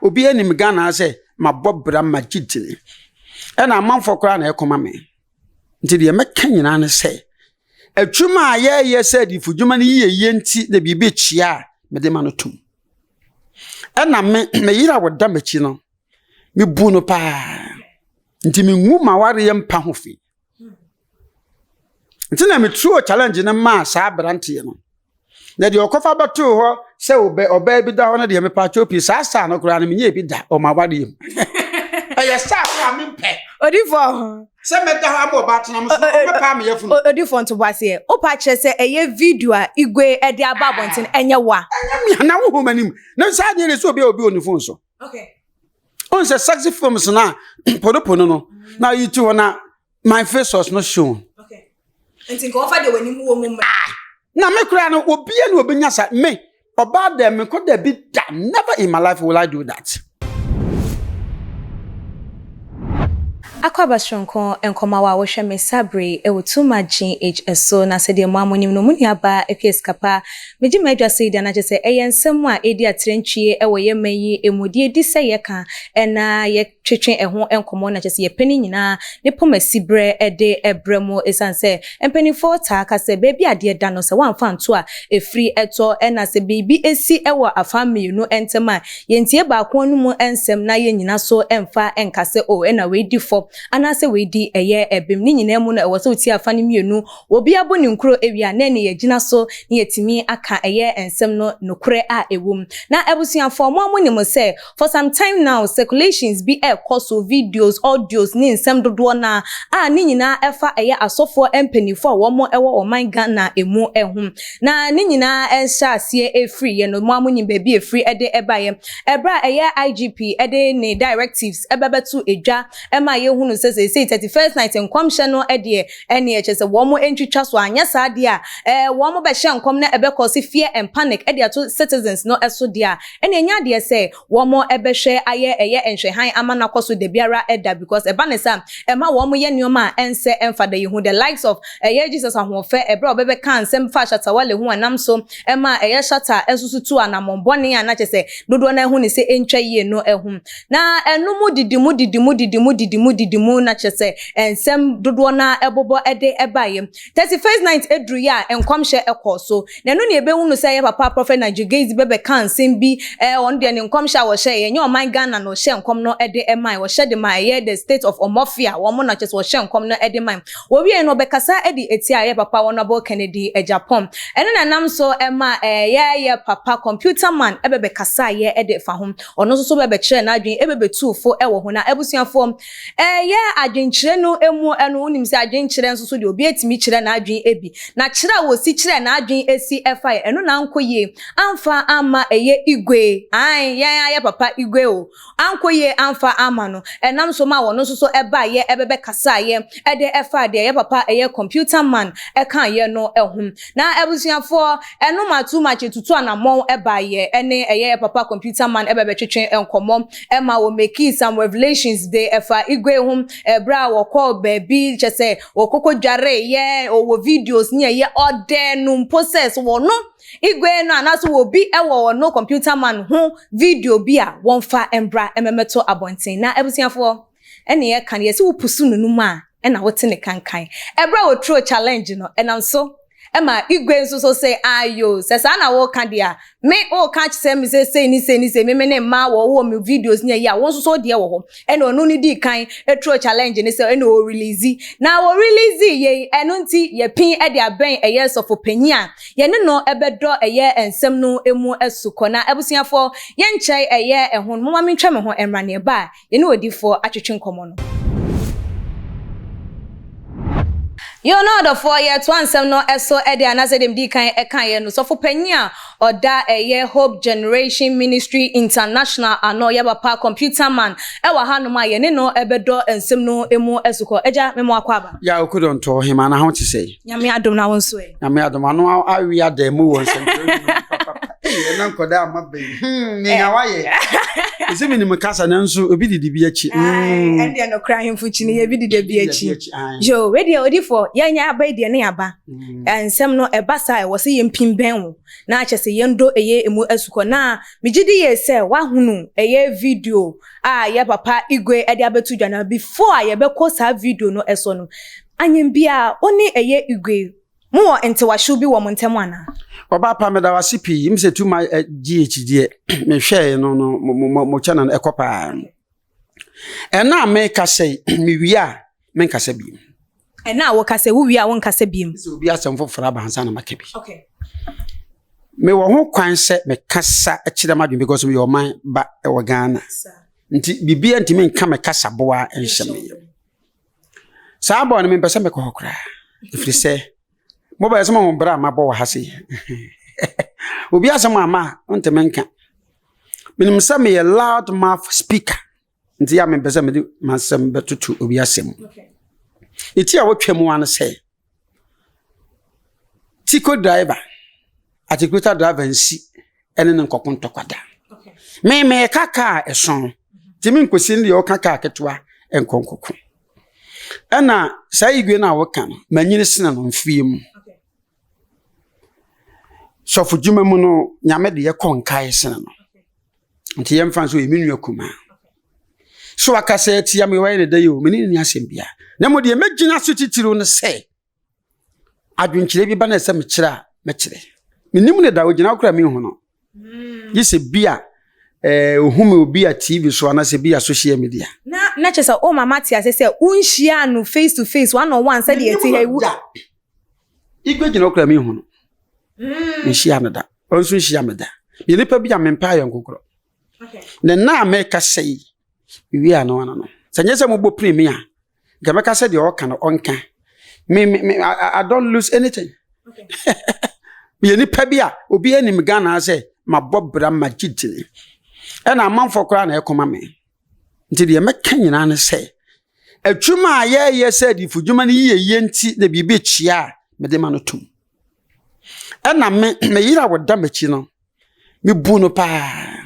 Obi anim Ghana sɛ mabɔ bra magye dini. Ɛna amanfoɔ koraa na ɛkɔma me. Nti deɛ mɛka nyinaa ne sɛ, adwuma a yɛyɛ sɛ adifodwuma no yiyeyie nti na biribi kyea a mede ma no tom. Ɛna me, me yere a wɔda m'akyi no, mebu no paa. Nti mengu m'awareɛ mpa ho fi. Nti na metuo challenge no maa saa aberanteɛ no. Na deɛ ɔkɔfa bɛtoo hɔ sɛ ɔbɛ ɔbaa bi da hɔ no deɛ mepaakyɛw pii saa saa no koraa no menyɛ bi da wɔ m'awareɛ mu. Ɛyɛ saa koraa mempɛ. Odifo. Sɛ mɛda hɔ ama ɔbaa tena me so mɛpaa me yafunu. Odifo ntoboaseɛ. Wopa kyerɛ sɛ ɛyɛ video a Igwe de aba abɔnten ɛnyɛ wo a? Ɛnyɛ me a na wohu m'anim. Na saa deɛ ne sɛ obi a obi wɔ ne phone so. Okay. Ɔn sɛ sexy films na ponopono no na yi to hɔ na my face was not shown. Okay. Nti nka wɔfa deɛ w'anim wɔ mu mma. Ah! Na me koraa no obia na obenya sa me ɔbaa dɛ me kɔ da bi da never in my life will I do that. Akwaaba soronko nkɔmawa a wohwɛ me saa bere yi wɔ Too Much GH so na sɛdeɛ mo ara monim no mo nuabaa Akua Sikapa Megye m'adwa sei da na kyerɛ sɛ ɛyɛ nsɛm a ɛredi atrantwie wɔ yɛn man yi mu. Deɛ ɛdi sɛ yɛka na yɛtwetwe ɛho nkɔmmɔ na kyerɛ sɛ yɛpɛ ne nyinaa ne poma siberɛ de brɛ mo ɛsiane sɛ mpanimfoɔ taa ka sɛ baabi a adeɛ da no sɛ woamfa anto a ɛfiri tɔ na sɛ biribi si wɔ afa mmienu ntam a yɛntie baako anomu nsɛm na yɛnnyina so mfa nka sɛ oh ɛna wei di fɔ anaasɛ wei di ɛyɛ bem. Ne nyinaa mu no ɛwɔ sɛ wotie afa no mmienu Obi abɔ ne nkuro awie a, na ɛne yɛagyina so na yɛatumi aka ɛyɛ nsɛm no nokorɛ a ɛwɔ mu. Na abusuafoɔ, mo a monim sɛ for some time now circulations bi ɛrekɔ so, videos, audios ne nsɛm dodoɔ no ara a ne nyinaa ɛfa ɛyɛ asɔfoɔ mpaninfoɔ a wɔn ɛwɔ ɔman Ghana ɛmu ho. Na ne nyinaa ɛhyɛ aseɛ ɛfiri yɛ no, mo a monim baabi a ɛfiri ɛde ɛbaeɛ. Ɛberɛ a ɛyɛ IGP ɛde ne directives ɛbɛbɛto dwa ɛma yɛhunu sɛ seesei 31st night nkɔmhyɛ no deɛ Ɛnneɛ kyerɛ sɛ wɔn ntwitwa so, anyɛ saa deɛ a, ɛɛ wɔn bɛhyɛ nkɔm na ɛbɛ cause fear and panic de ato citizens no so deɛ a, ɛnneɛ ɛnyɛ adeɛ sɛ wɔn bɛhwɛ ayɛ ɛyɛ nhwɛhan ama no akɔ so dabiara da because ɛba no saa a, ɛma wɔn yɛ nneɛma a ɛnsɛ ɛmfa da. Yɛhu the likes of ɛyɛ Jesus Ahoɔfɛ ɛberɛ a ɔbɛbɛkaa nsɛm faa Shatta Wale ho a ɛnam so maa ɛyɛ Shatta nso so tuu anamɔn bɔne a na kyerɛ sɛ dodoɔ no ara hu no sɛ ɛntwa yie no ho. Na ɛno mu didi mu didi mu didi mu didi mu didi mu na kyerɛ sɛ nsɛm dodoɔ no ara bobɔ de baeɛ. 31st night duruiɛ a nkɔmhyɛ kɔɔ so. Na ɛno na yɛbɛhunu sɛ yɛ papa Prophet Nigel Gaze bɛbɛkaa nsɛm bi, ɔno deɛ ne nkɔmhyɛ a ɔhyɛeɛ, ɛnyɛ ɔman Ghana na ɔhyɛɛ nkɔm no de mae, ɔhyɛ de maa ɛyɛ the state of Omofia, wɔn na kyerɛ sɛ ɔhyɛɛ nkɔm no de mae. Wɔwieeɛ no ɔbɛkasa de tiaa yɛ papa Honourable Kennedy Agyapong. Ɛno na ɛnam so maa ɛyɛ yɛ papa Computer Man bɛbɛkasaeɛ de fa ho. Ɔno nso so bɛbɛkyerɛɛ n'adwene bɛbɛtuu fo wɔ ho. Na abusuafoɔ, ɛyɛ adwenkyerɛ no mu no, wonim sɛ adwenkyerɛ nso so deɛ obi atumi kyerɛ n'adwene bi. Na kyerɛ a wɔsi kyerɛɛ n'adwene si faeɛ, ɛno na ankɔ yie amfa amma ɛyɛ Igwe, ae, yɛn ara yɛ papa Igwe o, ankɔ yie amfa amma no. Ɛnam so maa ɔno nso so baeɛ bɛbɛkasaeɛ de faa deɛ yɛ papa ɛyɛ computer man kaeɛ no ho. Na abusuafoɔ, ɛno ma too much tutu anamɔn baeɛ ɛne ɛyɛ yɛ papa computer man bɛbɛtwetwe nkɔmmɔ ma wɔ makii some revelations de ɛfa Igwe ho ɛberɛ a wɔkɔɔ baabi kyerɛ sɛ wɔkɔkɔ dwareeɛ ɔwɔ videos ne ɛyɛ ɔdɛɛ no mpo sɛ so wɔno Igwe no anaasɛ wɔ bi wɔ ɔno computer man ho video bi a wɔmfa mbra mmɛmɛto abɔnten. Na abusuafoɔ, ɛne yɛka no yɛse wo pusu no num a ɛna wote ne kankan. Ɛberɛ a wɔtroo challenge no ɛnam so ma Igwe nso so se aayoo sɛ saa na woka deɛ a me woka kyerɛ me sɛ sei ne sei ne sei me me ne mmaa wɔ wowɔ me videos ne ayi a wo nso so wodeɛ wɔ hɔ. Ɛna ɔno no dii kan troo challenge no sɛ ɛna ɔ release. Na wɔ release yei ɛno nti yɛpin de abɛn ɛyɛ sɔfo panyin a yɛne no bɛdɔ ɛyɛ nsɛm no mu asukɔ. Na abusuafoɔ yɛnkyɛe ɛyɛ ɛho no momma mentwa me ho mmra na yɛba a Yɛne odiyifoɔ atwetwe nkɔmmɔ no. Yoo na ɔdɔfoɔ yɛretoa nsɛm no so de a na sɛdeɛ medii kan kaeɛ no sɔfo panyin a ɔda ɛyɛ Hope Generation Ministry International ano yɛ papa computer man ɛwɔ hanom a yɛne no bɛdɔ nsɛm no mu asukɔ. Agya me mo akɔ aba. Ya Okudɔntɔ ɔhemaa na ho te sɛn? Nyame adom na wo nso ɛ? Nyame adom ano awe ada mu wɔ nsɛntwerɛ nnwuma mu papapa. Ɛna nkɔda ama bɛyi. Hmm, nea wayɛ. Ɛsɛ menim kasa nanso obi didi bi akyi. Ɛndeɛ nokora ahemfo kyi no yɛ bi dida bi akyi. Yo, wei deɛ odifoɔ yɛnyɛ aba yi deɛ ne yaba. Nsɛm no ɛba saa ɛwɔ sɛ yɛmpim bɛn wo na kyɛ sɛ yɛndɔ ɛyɛ emu asukɔ na megye di yie sɛ woahunu ɛyɛ video a yɛ papa Igwe ɛde abɛto dwa na before a yɛbɛkɔ saa video no ɛso no anyɛ biara wo ne ɛyɛ Igwe Mowɔ ntewahyew bi wɔ mo ntam anaa? Ɔbaa pa meda wo ase pii m sɛ tuma GH deɛ mehwɛɛ no no mo channel no ɛkɔ paa ɛna a meka sɛ mewie a menkasa biem ɛna a woka sɛ wowie a wonkasa biem sɛ obi asɛm foforɔ aba ansa na maka bi okay. mewɔ ho kwan sɛ mekasa kyerɛ m'adwene because meyɛ ɔman ba ɛwɔ Ghana nti biribiara ntumi nka me kasaboa nhyɛ me yam Saa bɔɔ no mempɛ sɛ mekɔ hɔ koraa ɛfiri sɛ mobɛyɛ sɛ mahu berɛ a mabɔ wɔ ha sei obi asɛm ama a wontumi nka menim sɛ meyɛ loud mouth speaker nti yɛ a mempɛ sɛ mede m'asɛm bɛtoto obi asɛm mu ɛti a wotwa mu ano sɛ Tiko driver, articulator driver nsi ɛne ne nkɔko ntɔkwa da. Me meka kaa ɛso nti me nkosi ne deɛ ɔka kaa ketewa nkɔ nkɔko. Ɛna saa igwe no a woka no manyini sene no mfie mu. Sɔfo dwuma mu no nyame de yɛkɔ nkae sene no. Nti yɛmfa nso yɛ me nua kumaa. So akasa atia me wayɛ ne dɛ yi o me ne ne asɛm bia. Na mmom deɛ mɛgyina so titiriw no sɛ adwenkyerɛ bi ba na ɛsɛ mekyerɛ a mɛkyerɛ. Menim ne da ogyina hɔ koraa menhu no. Gye sɛ bi a eh, ohu me obi a TV so anaasɛ bi a social media. Na na kyerɛ sɛ o mama te ase sɛ wonhyia no face to face one on one sɛdeɛ ɛte ha yi. Da. Igwe gyina hɔ koraa menhu no. Menhyia no da. Ɔno nso nhyia me da. Meyɛ nipa bi a mempɛ ayɔnkokorɔ. Na nna a mekasa yi, mewie ano ano no. Sɛ nyɛ sɛ mobɔ pini me a, nka mɛka sɛ deɛ ɔka no ɔnka. Me, me, me, I, I don't lose anything. Meyɛ nipa bi a obi anim Ghana sɛ mabɔ bra magye dini. Ɛna amanfoɔ koraa na ɛkɔma me. Nti deɛ mɛka nyinaa ne sɛ, adwuma a yɛyɛ sɛ adifodwuma no yiyeyie nti na biribi kyia a mede ma no tom. Ɛna me me yere a ɔda m'akyi no, mebu no paa.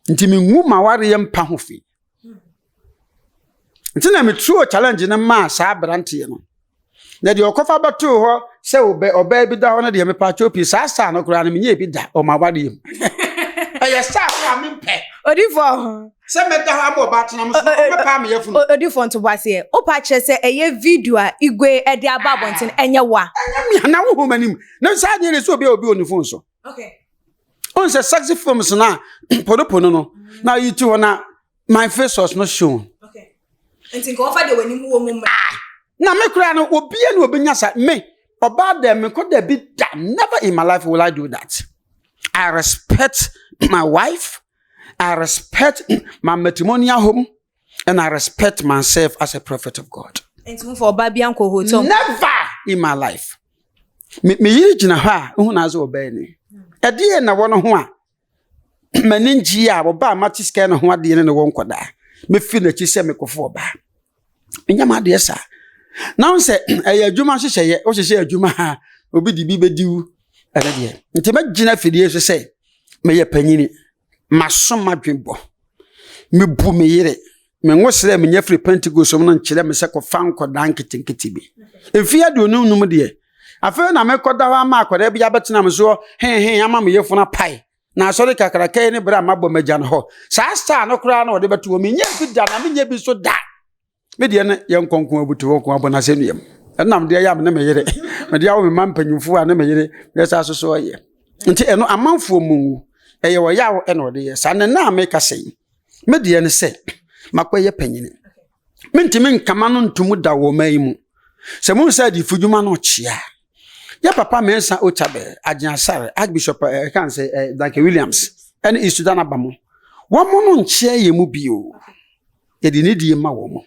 Nti mengu m'awareɛ mpa ho fi. Nti na metuo challenge no maa saa aberanteɛ no. Na deɛ ɔkɔfa bɛtoo hɔ sɛ ɔbɛ ɔbaa bi da hɔ no deɛ mepaakyɛw pii saa saa no koraa no menyɛɛ bi da wɔ m'awareɛ mu. Ɛyɛ saa koraa mempɛ. Odifoɔ. Sɛ mɛda hɔ ama ɔbaa tena me so, ɔbɛpaa me yafunu. Odifoɔ ntoboaseɛ, wopa kyerɛ sɛ ɛyɛ video a Igwe de aba abɔnten ɛnyɛ wo a? Ɛnyɛ me a, na wohu m'anim. Na saa adeɛ no sɛ obi a obi wɔ ne phone so. Okay. Ɔn sɛ sexy films na ponopono no na yi ti hɔ na my face was not shown. Okay. Nti nka ɔfa deɛ w'anim wɔ mu mma. Ah! Na me koraa no obi a na obi nya sa me ɔbaa dɛ me kɔ dɛ bi da never in my life will I do that. I respect my wife. I respect my matrimonial home and I respect myself as a prophet of God. Nti wo fa ɔbaa bi ankɔ hotel. Never in my life. Me me yiri gyina hɔ a wohu na sɛ ɔbaa ni. Ɛdeɛ na wɔ no ho a m'ani ngye a ɔbaa mate sika ne ho adeɛ ne ne wɔ nkɔdaa. Mefiri n'akyi sɛ mekɔfo ɔbaa. Menyɛ m'adeɛ saa. Na wo sɛ ɛyɛ adwuma nhyehyɛeɛ, wohyehyɛ adwuma a obi de bi bɛdi wo ɛno deɛ. Nti mɛgyina afidie so sɛ meyɛ panyini, maso m'adwen bɔ, mebu me yere, me nwosrɛ a menya firi Pentecost mu no nkyerɛ me sɛ kɔfa nkɔdaa nketenkete bi. Mfeɛ 55 deɛ, afei na mekɔda hɔ ama akwadaa bi abɛtena me soɔ hehe ama me yafunu apae. Na asɔre kakraka yi ne berɛ a mabɔ m'agya no hɔ. Saa star no koraa na ɔde bɛto hɔ. Menyɛ bi da na menyɛ bi nso da. Me deɛ no yɛ nkɔnko abutu hɔ nko abɔ n'asɛnnua mu. Ɛnam deɛ yɛ a me ne me yere. Mede awo me mma mpanyimfoɔ a ne me yere yɛ saa so so ɔyɛ. Nti ɛno amanfoɔ mu nwu. Ɛyɛ ɔyaw ɛna ɔde yɛ saa. Ne nna a meka sɛ yi, me deɛ ne sɛ makɔyɛ panyini. Mentumi nkama no ntom da wɔ ɔman yi mu. Sɛ mohu sɛ adiyifodwuma no kyea a, yɛ papa Mensah Otabil, Agyen Asare, Archbishop eh, ɛka sɛ eh, Duncan Williams ɛne Isudan aba mo. Wɔn no nkyea yɛ mu bio. Yɛde nidie ma wɔn.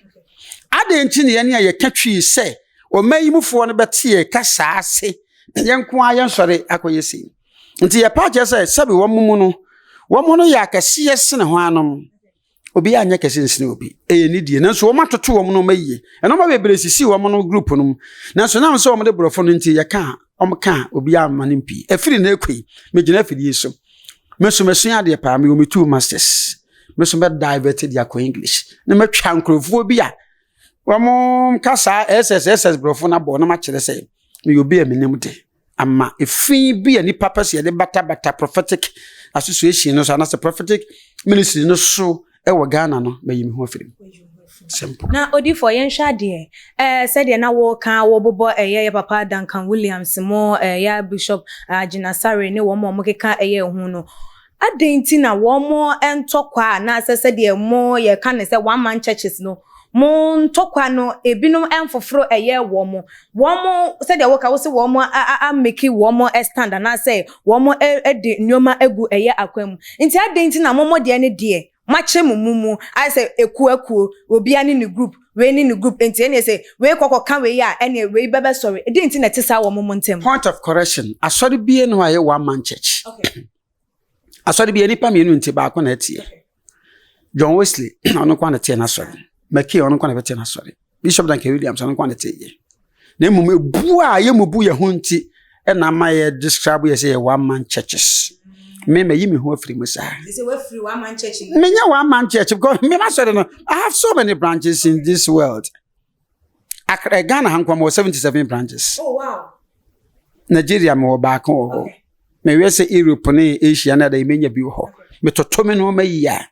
Adɛn nti na yɛne a yɛka twii sɛ ɔman yi mufoɔ no bɛte yɛn kasa ase yɛn nko ara yɛnsɔre akɔyɛ sei. Nti yɛpa akyerɛ sɛ sɛbe wɔn mu no, wɔn no yɛ akɛseɛ sene hwan Obiara nyɛ kɛse nsene obi. Ɛyɛ nidie. Nanso wɔn atoto wɔn nneɛma yie. Nneɛma bebree sisi wɔn no group no mu. Nanso nam sɛ wɔn de borɔfo no nti yɛka a wɔn ka a obiara mma no mpii. Ɛfiri na ɛkɔ yi, megyina afidie so. Me nso masua adeɛ paa, mewɔ me two masters. Me nso mɛ divert de akɔ English. Na matwa nkurɔfoɔ bi a wɔn ka saa SS SS borɔfo no abɔ na makyerɛ sɛ meyɛ obi a menim de. Ama efi bi a nipa pɛ sɛ yɛde batabata prophetic association no so anaasɛ prophetic ministry no so wɔ Ghana no, mayi me ho afiri mu. Simple. Na odifoɔ yɛnhwɛ adeɛ ɛɛ sɛdeɛ na woka wobobɔ ɛyɛ yɛ papa Duncan Williams mo ɛyɛ Bishop Agyinasare ne wɔn a wɔkeka ɛyɛ ho no adɛn nti na wɔn ntɔkwa anaasɛ sɛdeɛ mo yɛka ne sɛ one man churches no mo ntɔkwa no ebinom mfoforo ɛyɛ wɔn wɔn sɛdeɛ woka wo sɛ wɔn ameki wɔn stand anaasɛ wɔn de nneɛma agu ɛyɛ akwan mu nti adɛn nti na mo mo deɛ ne deɛ moakyɛ mo mu mu ayɛ sɛ ekuo akuo, obiara ne ne group, wei ne ne group, nti ɛneɛ sɛ wei kɔ kɔka wei a ɛneɛ wei bɛbɛ sɔre, ɛdeɛn nti na ɛte saa wɔ mo mo ntɛm? Point of correction, Asɔre bie no a ɛyɛ one man church. Okay. Asɔre bie nipa mmienu nti baako na ɛteɛ. Okay. John Wesley ɔno nko na ɛteɛ n'asɔre. McKay ɔno nko na ɛbɛteɛ n'asɔre. Bishop Duncan Williams ɔno nko na ɛteɛ yɛ. Na mmom ebu a yɛmmubu yɛn ho nti na ama yɛ describe yɛ sɛ yɛ one man churches. Me mayi me ho afiri mu saa. Menyɛ one man church because me masɔre no I have so many branches in this world. Accra Ghana ha nkoa mewɔ 77 branches. Oh wow. Nigeria mewɔ baako wɔ hɔ. Mewɛ sɛ Europe ne Asia ne ada yi menya bi wɔ hɔ. Metoto me nneɛma yie a.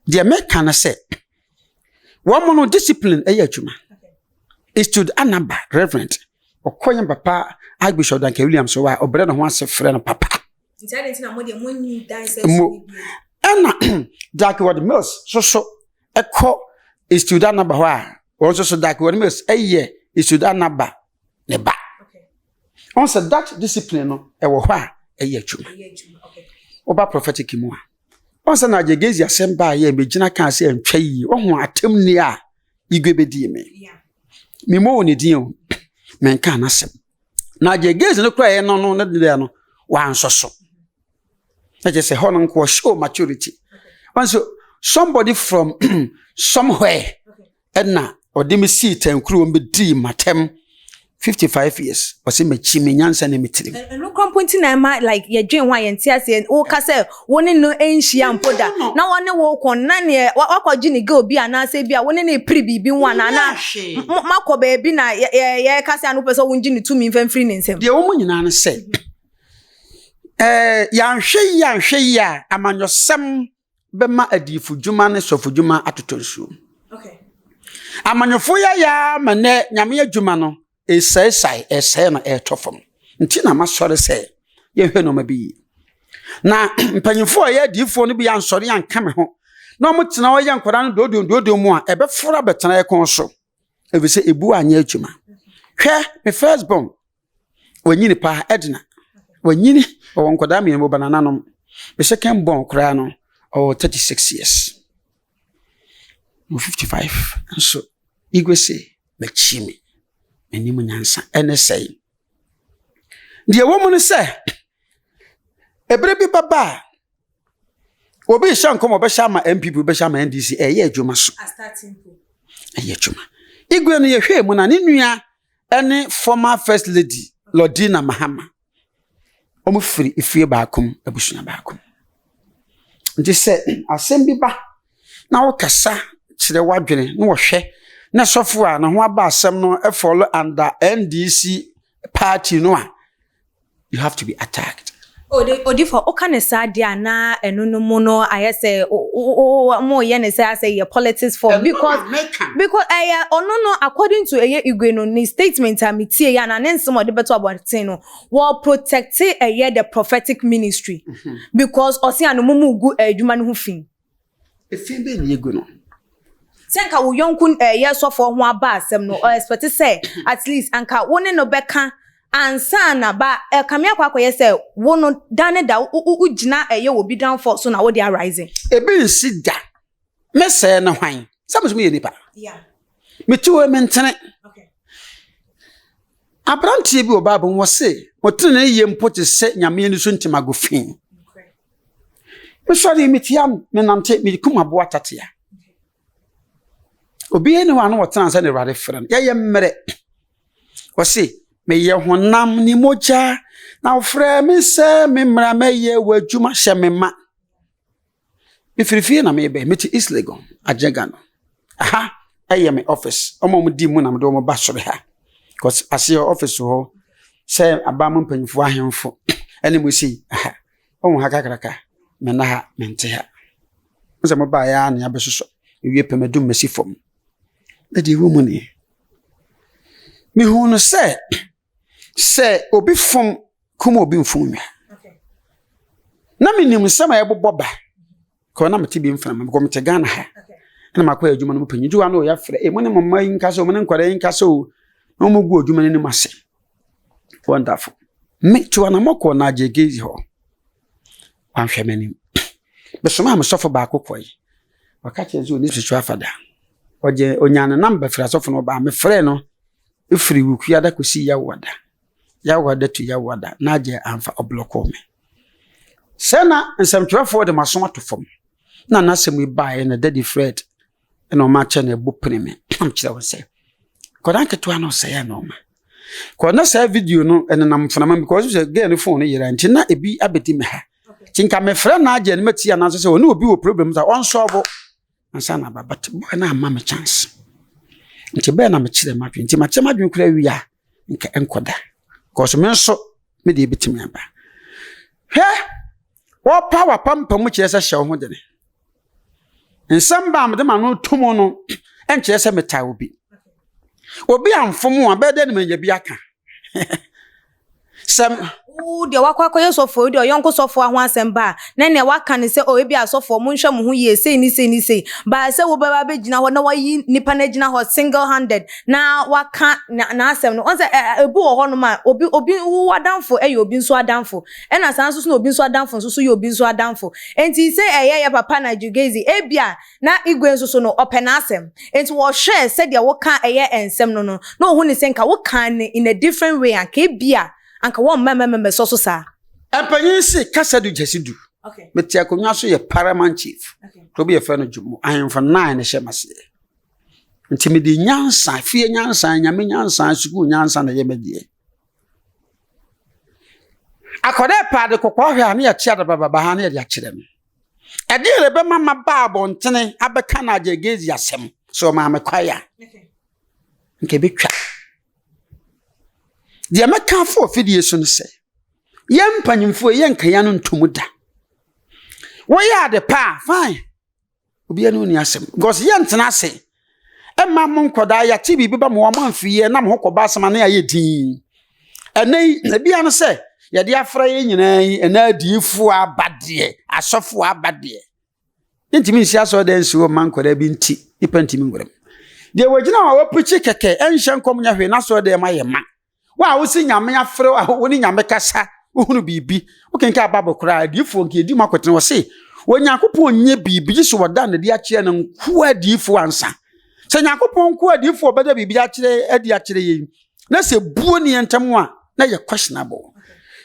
Deɛ meka no sɛ, wɔn no discipline yɛ adwuma. Eastwood Anaba, Reverend, ɔkɔ yɛn papa Archbishop Duncan Williams hɔ a, ɔbrɛ ne ho ase frɛ no papa. Mo ɛna Jack Ward Mills soso ɛkɔ Eastwood Anaba hɔ a, wɔn nso so Jack Ward Mills ɛyɛ Eastwood Anaba ne ba. Wɔn sɛ that discipline no ɛwɔ hɔ a ɛyɛ adwuma. Woba prophetic mu a, wɔn sɛ na Gyegezi asɛm baa yɛ megyina kaa sɛ ɛntwa yie. Wɔho atem ni a igwe bɛdii me. Memmɔ wɔ ne din o, menkaa n'asɛm. Na Gyegezi no koraa ɛyɛ no no ne deɛ no, wansɔ so. Na kyerɛ sɛ hɔ no nkoɔ show maturity. Wɔn so somebody from somewhere Ɛna ɔde me sii tɛnkuruwam bɛdii m'atɛm 55 years ɔsɛ makyi me nyansa ne me tirim. Ɛno kora mpo nti na ɛma like yɛdwen ho a yɛnte aseɛ woka sɛ wo ne no nhyia mpo da na wɔne wo kɔ na neɛ wakɔgye ne girl bi anaasɛ bi a wo ne no repere biribi ho anaa na makɔ baabi na yɛka sɛ ano wopɛ sɛ wongye ne tumi mfa mfiri ne nsam. Deɛ ɛwɔ mu nyinaa ne sɛ ɛɛ yɛanhwɛ yie anhwɛ yie a amanyɔsɛm bɛma adiyifodwuma ne sɔfodwuma atotɔ nsuo. Amanyɔfoɔ yi ayɛ ara ma nnɛ nyame adwuma no ɛsɛesae, ɛsɛe no ɛretɔ fam. Nti na masɔre sɛ yɛnhwɛ nneɛma bi yie. Na mpanyinfoɔ a ɛyɛ adiyifoɔ no bi ansɔre anka me ho na wɔtena hɔ yɛ nkwadaa no doodoo doodoo mu a ɛbɛforo abɛtena ɛkɔn so ɛfiri sɛ ebu anyɛ adwuma. Hwɛ me first born Wanyini paa, Edna. Wanyini, ɔwɔ nkwadaa mmienu, ɔba nananom. Me second born koraa no, ɔwɔ 36 years. Mo 55 nso, Igwe se, makyi me. M'anim nyansa ɛne sɛe. Deɛ ɛwɔ mu ne sɛ, ɛberɛ bi bɛba a, obi rehyɛ nkɔm ɔbɛhyɛ ama npp ɔbɛhyɛ ama ndc ɛyɛ adwuma so ɛyɛ adwuma igwe no yɛhwɛ mu na ne nua ne former first lady Lordina Mahama wɔn firi efie baako mu abusua baako mu nti sɛ asɛm bi ba na wokasa kyerɛ w'adwene na wɔhwɛ na sɔfo a ne ho aba asɛm no fall under NDC party no a you have to be attacked. Odifo, woka ne saa deɛ a na ɛno no mu no ayɛ sɛ mo yɛ ne sɛ asɛ yɛ politics form because because ɛyɛ ɔno no according to ɛyɛ Igwe no ne statement a metie yɛ ana ne nsɛm a ɔde bɛto abɔnten no wɔ protect ɛyɛ the prophetic ministry because ɔse ano mo mu gu adwuma no ho fi. Efi bɛn na yɛgu no? Sɛ nka wo yɔnko ɛyɛ sɔfoɔ ho aba asɛm no, ɔ expect sɛ at least anka wo ne no bɛka ansa na ba ɛkame akɔ akɔyɛ sɛ wo no da ne da wo gyina ɛyɛ obi downfall so na wode arise. Ebi nsi da. Me sɛɛ ne hwan? Sɛ me nso meyɛ nipa. Mete hɔ yi mentene. Aberanteɛ bi wɔ Bible mu wɔse, mo tenenee yɛ mpo te sɛ Nyame ani so ntemago fi. Mesɔre metia menante mekum aboa tatea. Obiara ni hɔ a na ɔtena sɛ na Awurade frɛ no. Yɛyɛ mmerɛ. Ɔse meyɛ honam ne mogya. Na wofrɛ me sɛ me mmra mɛyɛ w'adwuma hyɛ me ma. Mefiri fie na mebɛ, mete East Legon, Agyega no. Aha ɛyɛ me office. Ɔmo a ɔmo di mu na mede ɔmo ba soro ha. Cause aseɛ office hɔ sɛ aban mu mpanyinfoɔ ahemfo ɛne mo sei aha. Ɔmo ha kakraka, mena ha, mente ha. Mo sɛ mo baeɛ ara na yɛabɛsosɔ. Mewie pɛ madum masi fam. Na deɛ ɛwɔ mu nie. Mehuu no sɛ sɛ obi fom kum obi mfom nwa. Na menim nsɛm a ɛbobɔ ba. Kɔ na mete bi mframa mekɔ mete Ghana ha. Ɛna makɔ adwuma no mu panyin. Nti wa na ɔyɛ frɛ. E mo ne mo mma yi nkasa o, mo ne nkwadaa yi nkasa o. Na wɔn gu adwuma no anim ase. Wonderful. Me tu anamɔ kɔɔ Nigel Gezi hɔ. Wanhwɛ m'anim. Mesomaa me sɔfo baako kɔe. Ɔka kyerɛ sɛ ɔni spiritual father. Ɔgye onyaa ne namba firi asɔfo no ɔbaa. Mefrɛɛ no firi Wukuada kɔsi Yawada. Yawada to Yawada. Nigel amfa ɔblɔkɔɔ me. Sɛ na nsɛmtwerɛfoɔ de m'aso ato fam. Na n'asɛm yi baeɛ na Daddy Fred ɛna ɔma akyɛ na ɛbɔ pene me. Na mekyerɛ wɔn sɛ nkwadaa nketewa no ɔsɛe nneɛma. Kɔ na saa video no ɛnenam mframa mu because sɛ girl no phone no yera nti na ebi abɛdi me ha. Nti nka mefrɛ na agye no mati anaasɛ sɛ ɔne obi wɔ problem sɛ ɔnsɔlvo ansa na aba but boy no amma me chance. Nti bɛɛ na mekyerɛ m'adwene nti makyerɛ m'adwene koraa wie a nka ɛnkɔda. Because me nso me deɛ ebɛtumi aba. Hwɛ wɔpa w'apampam kyerɛ sɛ hyɛ wo ho dene. Nsɛm ba a mede m'ano to mu no nkyerɛ sɛ metaa obi. Obi amfom a bɛyɛ dɛ na manya bi aka. Sɛ wo deɛ wakɔ akɔyɛ sɔfoɔ wo deɛ ɔyɔnko sɔfoɔ ho asɛm ba a na nea waka ne sɛ oh ebi asɔfoɔ monhwɛ mo ho yie sei ne sei ne sei baa sɛ wobɛba abɛgyina hɔ na wayi nipa no agyina hɔ single handed na waka n'asɛm no ɔn sɛ ebi wɔ hɔnom a obi obi wo adamfo ɛyɛ obi nso adamfo Ɛna saa nso so na obi nso adamfo nso so yɛ obi nso adamfo. Enti sɛ ɛyɛ yɛ papa Nigel Gaisie, ebia na Igwe nso so no ɔpɛ n'asɛm. Enti wɔhwɛɛ sɛdeɛ woka ɛyɛ nsɛm no no, na ɔhu no sɛ nka wokaa no in a different way a, anka ebia anka wɔmma mma mmɛsɔ so saa. Mpanyin se kasa du gyasi du. Mete akonnwa so yɛ paramount chief. Kuro bi yɛfrɛ no Dwomo. Ahemfo nnan na ɛhyɛ m'aseɛ. Nti mede nyansa, fie nyansa, nyame nyansa, sukuu nyansa na ɛyɛ me deɛ. Akwadaa pɛ ade kɔkɔɔ hwɛ a ne yɛte ade bababa ha ne yɛde akyerɛ no. Ɛdeɛ na ɛbɛma maba abɔntene abɛka no agye gezi asɛm sɛ ɔmaa me kwae a nka ɛbɛtwa. Deɛ mɛka afa afidie so no sɛ yɛn mpanyimfoɔ yɛnka yɛn ano ntom da. Woyɛ ade pa a fine. Obiara ne wo ni asɛm. Because yɛntena ase ɛma mo nkwadaa yɛate biribi ba mo wɔn amfi yɛ na mo ho kɔba asɛm a na yɛayɛ din. Ɛnɛ yi ebia no sɛ yɛde afra yɛn nyinaa yi ɛnɛ adiyifoɔ aba deɛ asɔfoɔ aba deɛ yɛntumi nsi asɔre dɛ nsi hɔ mma nkwadaa bi nti nipa ntumi nwura mu. Deɛ wɔgyina hɔ a wɔpirikyi kɛkɛ ɛnhyɛ nkɔm nyɛ hwee n'asɔre dɛm ayɛ ma. Wo a wose Nyame afrɛ wo a wo ne Nyame kasa, wohunu biribi, wokenkan Bible koraa, adiyifoɔ nka ɛdi mu akotene, wɔse Onyankopɔn nyɛ biribi gye sɛ wɔda no adi akyerɛ no nkoa adiyifoɔ ansa. Sɛ Nyankopɔn nkoa adiyifoɔ bɛda biribi akyerɛ adi akyerɛ yɛn, na sɛ buo ne yɛn ntam a, na ɛyɛ questionable.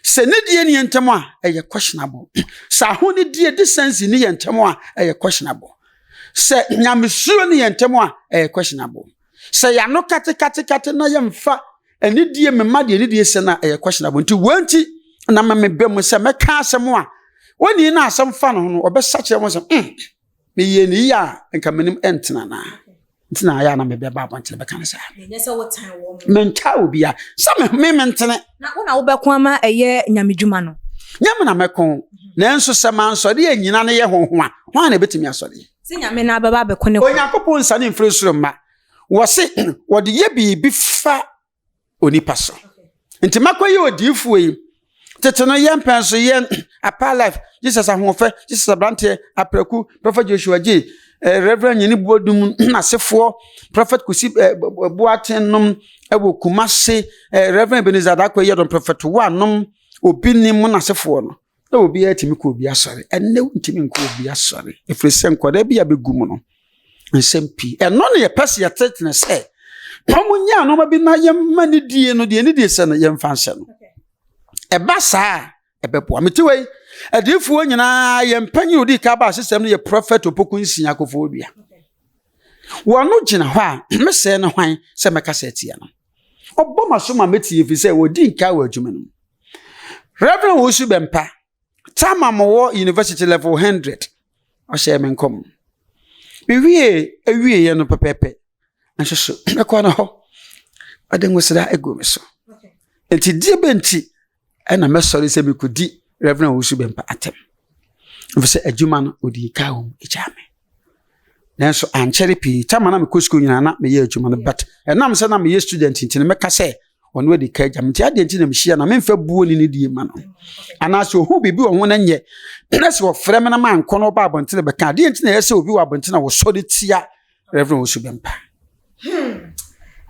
Sɛ nidie ne yɛn ntam a, ɛyɛ questionable. Sɛ ahonidie, decency ne yɛn ntam a, ɛyɛ questionable. Sɛ nyamesuro ne yɛn ntam a, ɛyɛ questionable. Sɛ yɛano katekatekate na yɛmfa anidie mema deɛ anidie sɛ no a, ɛyɛ questionable. Nti wei nti na ma meba mu sɛ mɛka asɛm a wɔnii na asɛm fa no ho no ɔbɛsa kyerɛ wɔn sɛ mm meyɛ ne yie a nka m'anim ɛntena naa nti na ayɛ a na mebɛba abɔntene bɛka no saa. Ɛnyɛ sɛ wotan wɔn. Mentaa obia sɛ me me mentene. Na wo na wobɛko ama ɛyɛ nyamedwuma no. Nyɛ me na mɛko nanso sɛ mansɔre anyina no yɛ ho ho a hwan na ɛbɛtumi asɔre? Sɛ Nyame no abɛba abɛko ne ko. Onyankopɔn nsiane mfiri soro mma. Wɔse wɔde yɛ biribi fa onipa so. Nti makɔyɛ odiyifoɔ yi. Tete no yɛn pɛn so yɛn apa life Jesus ahoɔfɛ Jesus abranteɛ apraku Prophet Joshua Gye eh, Reverend Nyini Boadum n'asefoɔ Prophet Kusi eh, Boaten nom ɛwɔ Kumase eh, Reverend Ebenezer Adakwa Yɛdɔm Prophet Wa nom obi nim mo n'asefoɔ no. Na obiara tumi kɔ obi asɔre. Ɛnnɛ wontumi nkɔ obi asɔre ɛfiri sɛ nkwadaa bi a bɛgu mu no nsɛm pii. Ɛno na yɛpɛ sɛ yɛtetene sɛ wɔn nyɛ nneɛma bi na yɛmma ne die no deɛ ne die sɛ no yɛmfa nhyɛ no. Ɛba saa a ɛbɛboa. Mete wei adiifoɔ nyinaa yɛn mpanyin odi ka ba asesɛm no yɛ prɔfɛt Opoku Nsia Kofoɔ Dua. Wɔn gyina hɔ a mesɛɛ no hwan sɛ mɛkasa atia no. Ɔbɔ m'aso ma metie ɛfiri sɛ wɔdi nka wɔ adwuma no mu. Reverend Owusu Bɛmpa, time a mewɔ university level 100, ɔhyɛɛ me nkɔm. Mewie awieɛ no pɛpɛɛpɛ, nso so mɛkɔ no hɔ, ɔde nwosra agu me so. Nti deɛ bɛ nti ɛna mɛsɔre sɛ mekɔdi Reverend Owusu Bɛmpa atɛm. Ɛfiri sɛ adwuma no ɔdii ka wɔ mu gyaa me. Nanso ankyɛre pii, tama na mekɔ sukuu nyinaa na meyɛ adwuma no but ɛnam sɛ na meyɛ student nti no mɛka sɛ ɔno adi ka agya me nti adeɛ nti na mehyia na memfa buo ne ne die ma no. Anaasɛ ɔhu biribi wɔ ho na nyɛ na sɛ ɔfrɛ me na mankɔ na ɔba abɔntene bɛka adeɛ nti na ɛyɛ sɛ obi wɔ abɔntene a wɔsɔre tia Reverend Owusu Bɛmpa. Hmm.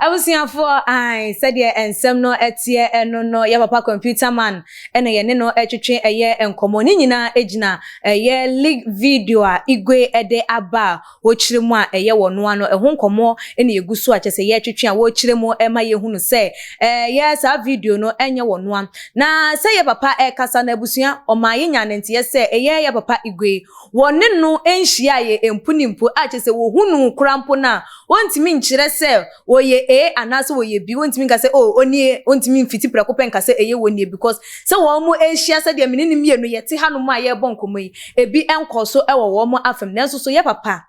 Abusuafoɔ, ae, sɛdeɛ nsɛm no teɛ ɛno no, yɛ papa computer man ɛna yɛne no ɛtwetwe ɛyɛ nkɔmmɔ. Ne nyinaa ɛgyina ɛyɛ league video a Igwe ɛde aba a wɔkyerɛ mu a ɛyɛ wɔn ano ɛho nkɔmmɔ ɛna yɛgu so a kyerɛ sɛ yɛtwetwe a wɔkyerɛ mu ɛma yɛhunu sɛ ɛyɛ saa video no ɛnyɛ wɔn a. Na sɛ yɛ papa ɛkasa no abusua, ɔmaa yɛnya ne nteɛ sɛ ɛyɛ yɛ papa Igwe Wɔne no nhyiaeɛ mpo ne mpo a kyerɛ sɛ wɔhu no koraa mpo no a, wɔntumi nkyerɛ sɛ ɔyɛ A anaasɛ ɔyɛ B. Wɔntumi nka sɛ oh ɔnie, wɔntumi mfiti prɛko pɛ nka sɛ ɛyɛ wɔnie because sɛ wɔn rehyia sɛdeɛ me ne no mmienu yɛte hanom a yɛrebɔ nkɔmmɔ yi, ebi nkɔɔ so wɔ wɔn afam. Nanso so yɛ papa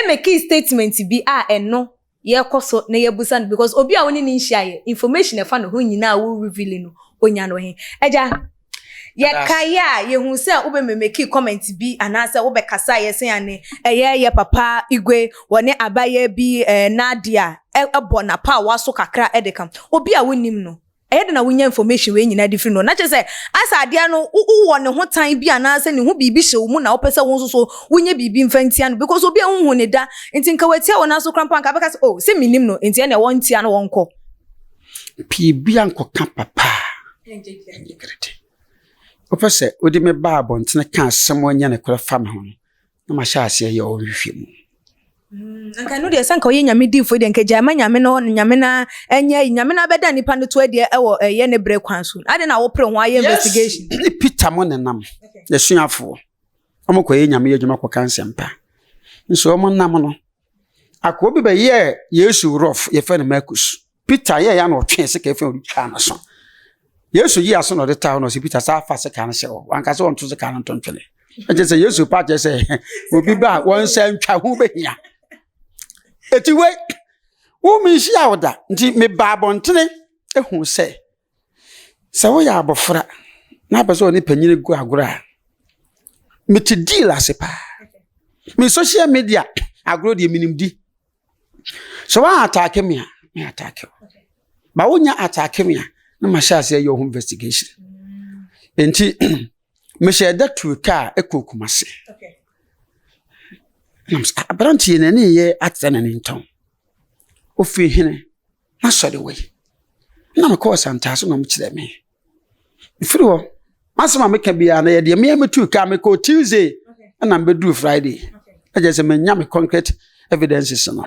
mekii statement bi a ɛno yɛkɔ so na yɛbusa no because obi a wo ne no nhyia yɛ information ɛfa ne ho nyinaa wo reveal no onya no he agya yɛkaeɛ a yɛhu sɛ wobɛmɛmɛki comment bi anaasɛ wobɛkasa yɛ sɛ ane ɛyɛ yɛ papa Igwe wɔne abayɛ bi eh, Nadia ɛbɔ n'apaawa so kakra ɛde ka obi a wonim no. Ɛyɛ dɛn na wunya information wei nyinaa de firi no hɔ? Na kyerɛ sɛ, asɛ adeɛ no, wowɔ ne ho tan bi anaasɛ ne ho biribi hyɛ wo mu na wopɛ sɛ wo nso so wonyɛ biribi mfa ntia no because obi a wonhu no da nti nka watia wo nan so koraa mpo a nka wobɛka sɛ oh sɛ mennim no nti ɛnneɛ wɔntia no wɔnkɔ. Biribi ankɔka papa a, ɛnyɛ krete. Wopɛ sɛ wode me ba abɔntene ka asɛm a ɛnyɛ nokorɛ fa me ho no, na mahyɛ aseɛ yɛ wɔn nhwehwɛmu. Mm, anka ɛno deɛ sɛ nka ɔyɛ nyame diifo deɛ nka gyae ma nyame no nyame na ɛnyɛ nyame na bɛda nipa no to adiɛ ɛwɔ ɛyɛ ne brɛ kwan so ade na wopere ho ayɛ investigation. Ne Peter mo nenam n'asuafoɔ wɔn kɔyɛ nyame yɛ adwuma kɔka nsɛmpa nso wɔn nam no akoa bi bɛyɛɛ Yesu rɔf yɛfrɛ no Marcus Peter yɛɛ ya na ɔtwee sekan firi ɔde twaa n'aso. Yesu yii aso na ɔde taa hɔ na ɔsɛ Peter saa fa sekan no hyɛ hɔ. Wanka sɛ ɔnto sekan no nto ntwene. Ɛkyɛ sɛ Yesu pa kyerɛ sɛ obi ba a wɔn nsa ntwa ho bɛhia. Eti wei, wo menhyia wo da nti mebaa abɔntene ehu sɛ sɛ woyɛ abɔfra na apɛ sɛ ɔne panyin gu agorɔ a mete deal ase paa. Me social media agorɔ deɛ menim di. Sɛ wɔn ataake me a, me ataake wo. Ba wonya ataake me a, na mahyɛ aseɛ yɛ ho investigation. Nti mehyɛ da tuo kaa ɛkɔ Kumase. Na mesɛ aberanteɛ n'ani yɛ atrɛ n'ani ntɔn. Ofiri hene na sɔre wei. Na mekɔɔ Santaase na wɔkyerɛ me. Mefiri hɔ, m'asɛm a meka biara no yɛ deɛ mea metuu kaa mekɔɔ Tuesday ɛna mebɛduru Friday. Ɛkyerɛ sɛ manya me concrete evidences no.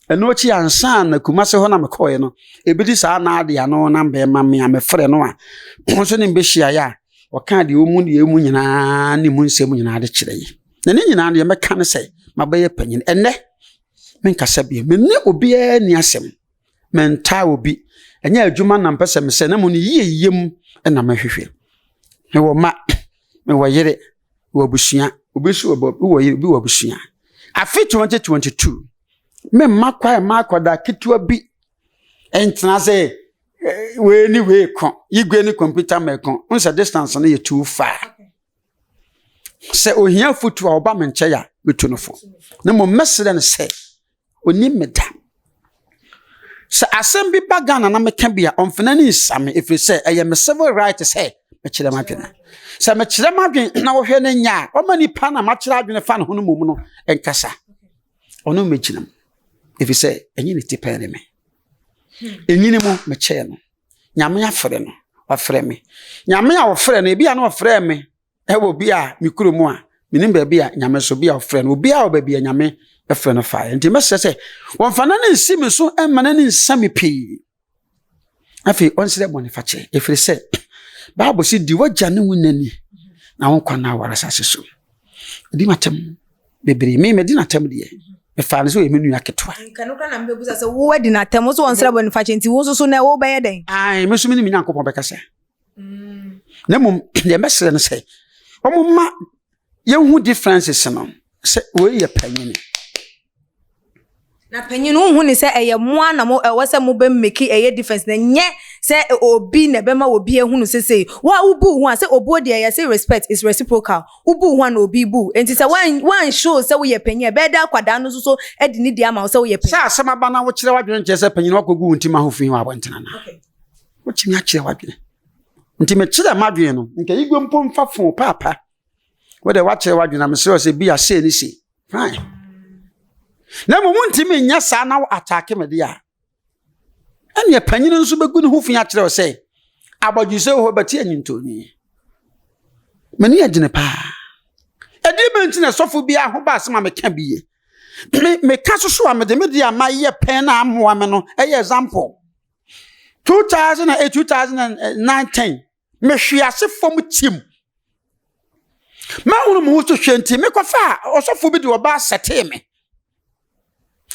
Ɛno akyi ansa na Kumase hɔ na mekɔɔɛ no, ebi de saa naade ano na mbɛɛma me a mefrɛ no a, ɔno nso ne mbɛhyiaeɛ a ɔkaa deɛ ɔmu deɛ ɔmu nyinaa ne mu nsɛm nyinaa de kyerɛ yɛ. Na ne nyinaa deɛ mɛka ne sɛ mabɛyɛ panyin. Ɛnnɛ, menkasa bio. Me ne obiara nni asɛm. Mentaa obi. Ɛnyɛ adwuma na mpɛ sɛ mesɛ na mmom ne yieyɛ mu na mɛhwehwɛ. Mewɔ mma, mewɔ yere, mewɔ abusua. Obi nso wɔ obi wɔ yere, obi wɔ abusua. Afe 2022, memma kwan mma akwadaa ketewa bi ntena sɛ wei ne wei ko, Igwe ne kɔmputa mɛko. N sɛ distance no yɛ too far. Sɛ ohia afotu a ɔba me nkyɛn a, metu no fo. Na mmom mɛsrɛ no sɛ onim me da. Sɛ asɛm bi ba Ghana na meka bi a, ɔmfa n'ani nsa me ɛfiri sɛ ɛyɛ me civil right sɛ mekyerɛ m'adwene. Sɛ mekyerɛ m'adwene na wɔhwɛ no nyɛ a, ɔma nipa na makyerɛ adwene fa ne ho no mmom no nkasa. Ɔno mmɛgyina mu ɛfiri sɛ ɛnyɛ ne ti pɛn ne me. Ɛnyini mu mekyɛɛ no. Nyame afrɛ no, wafrɛ me. Nyame a ɔfrɛ no, ebi a na ɔfrɛ me ɛwɔ bi a me kuro mu a, menim baabi a Nyame so bi a ɔfrɛ no, obi a wɔ baabi a Nyame frɛ no faeɛ. Nti mɛsrɛ sɛ, wɔmfa n'ani nsi me so mma n'ani nsa me pii. Afei ɔnsrɛ bɔnefakyɛ, ɛfiri sɛ Bible sɛ di w'agya ne wo nani na wo nkwa nna aware asase so. Ɔdi m'atɛm bebree. Me medi n'atɛm deɛ. Mefaa no sɛ ɔyɛ me nua ketewa. Nka no koraa na mebɛbusa sɛ wo adi n'atɛm, wo so wɔnsrɛ bɔnefakyɛ nti wo nso so nɛ wobɛyɛ dɛn? Ae, me nso me ne me Nyankopɔn bɛkasa. Na mmom deɛ mɛsrɛ no sɛ wɔmma yɛnhu differences no sɛ wei yɛ panyini. Na panyin no wohu ne sɛ ɛyɛ mo ara na mo ɛwɔ sɛ mo bɛ make ɛyɛ difference na nyɛ sɛ obi na ɛbɛma obi ahunu sesei. Wo a wobu wo ho a sɛ obuo deɛ yɛse respect is reciprocal. Wobu wo ho a na obi bu wo. Enti sɛ woan woan show sɛ woyɛ panyin a ɛbɛyɛ dɛ akwadaa no nso so de ne di ama wo sɛ woyɛ panyin. Sɛ asɛm aba na wokyerɛ w'adwene nkyerɛ sɛ panyin no wakɔgu wo ntim ahofi wɔ abɔnten anaa? Wotumi akyerɛ w'adwene. Nti mekyerɛ m'adwene no, nka igwe mpo mfa fon paapa. Wode woakyerɛ w'adwene na mesrɛ wo sɛ bi a sei ne sei. Fine. Na mmom wontumi nyɛ saa na wo ataake me de a, ɛneɛ panyin nso bɛgu ne ho fi akyerɛ wo sɛ abɔdwesɛ wɔ hɔ bɛte anyintoni. M'ani agyene paa. Ɛdeɛ bɛn nti na sɔfo biara ho ba asɛm a meka bi ye? Me meka soso a mede me deɛ a mayɛ pɛn na amoa me no ɛyɛ example. 2008 2009 10 mehwe ase fam kyim. Mahunu me ho so hwɛ nti mekɔfa ɔsɔfo bi de ɔbaa sɛtee me.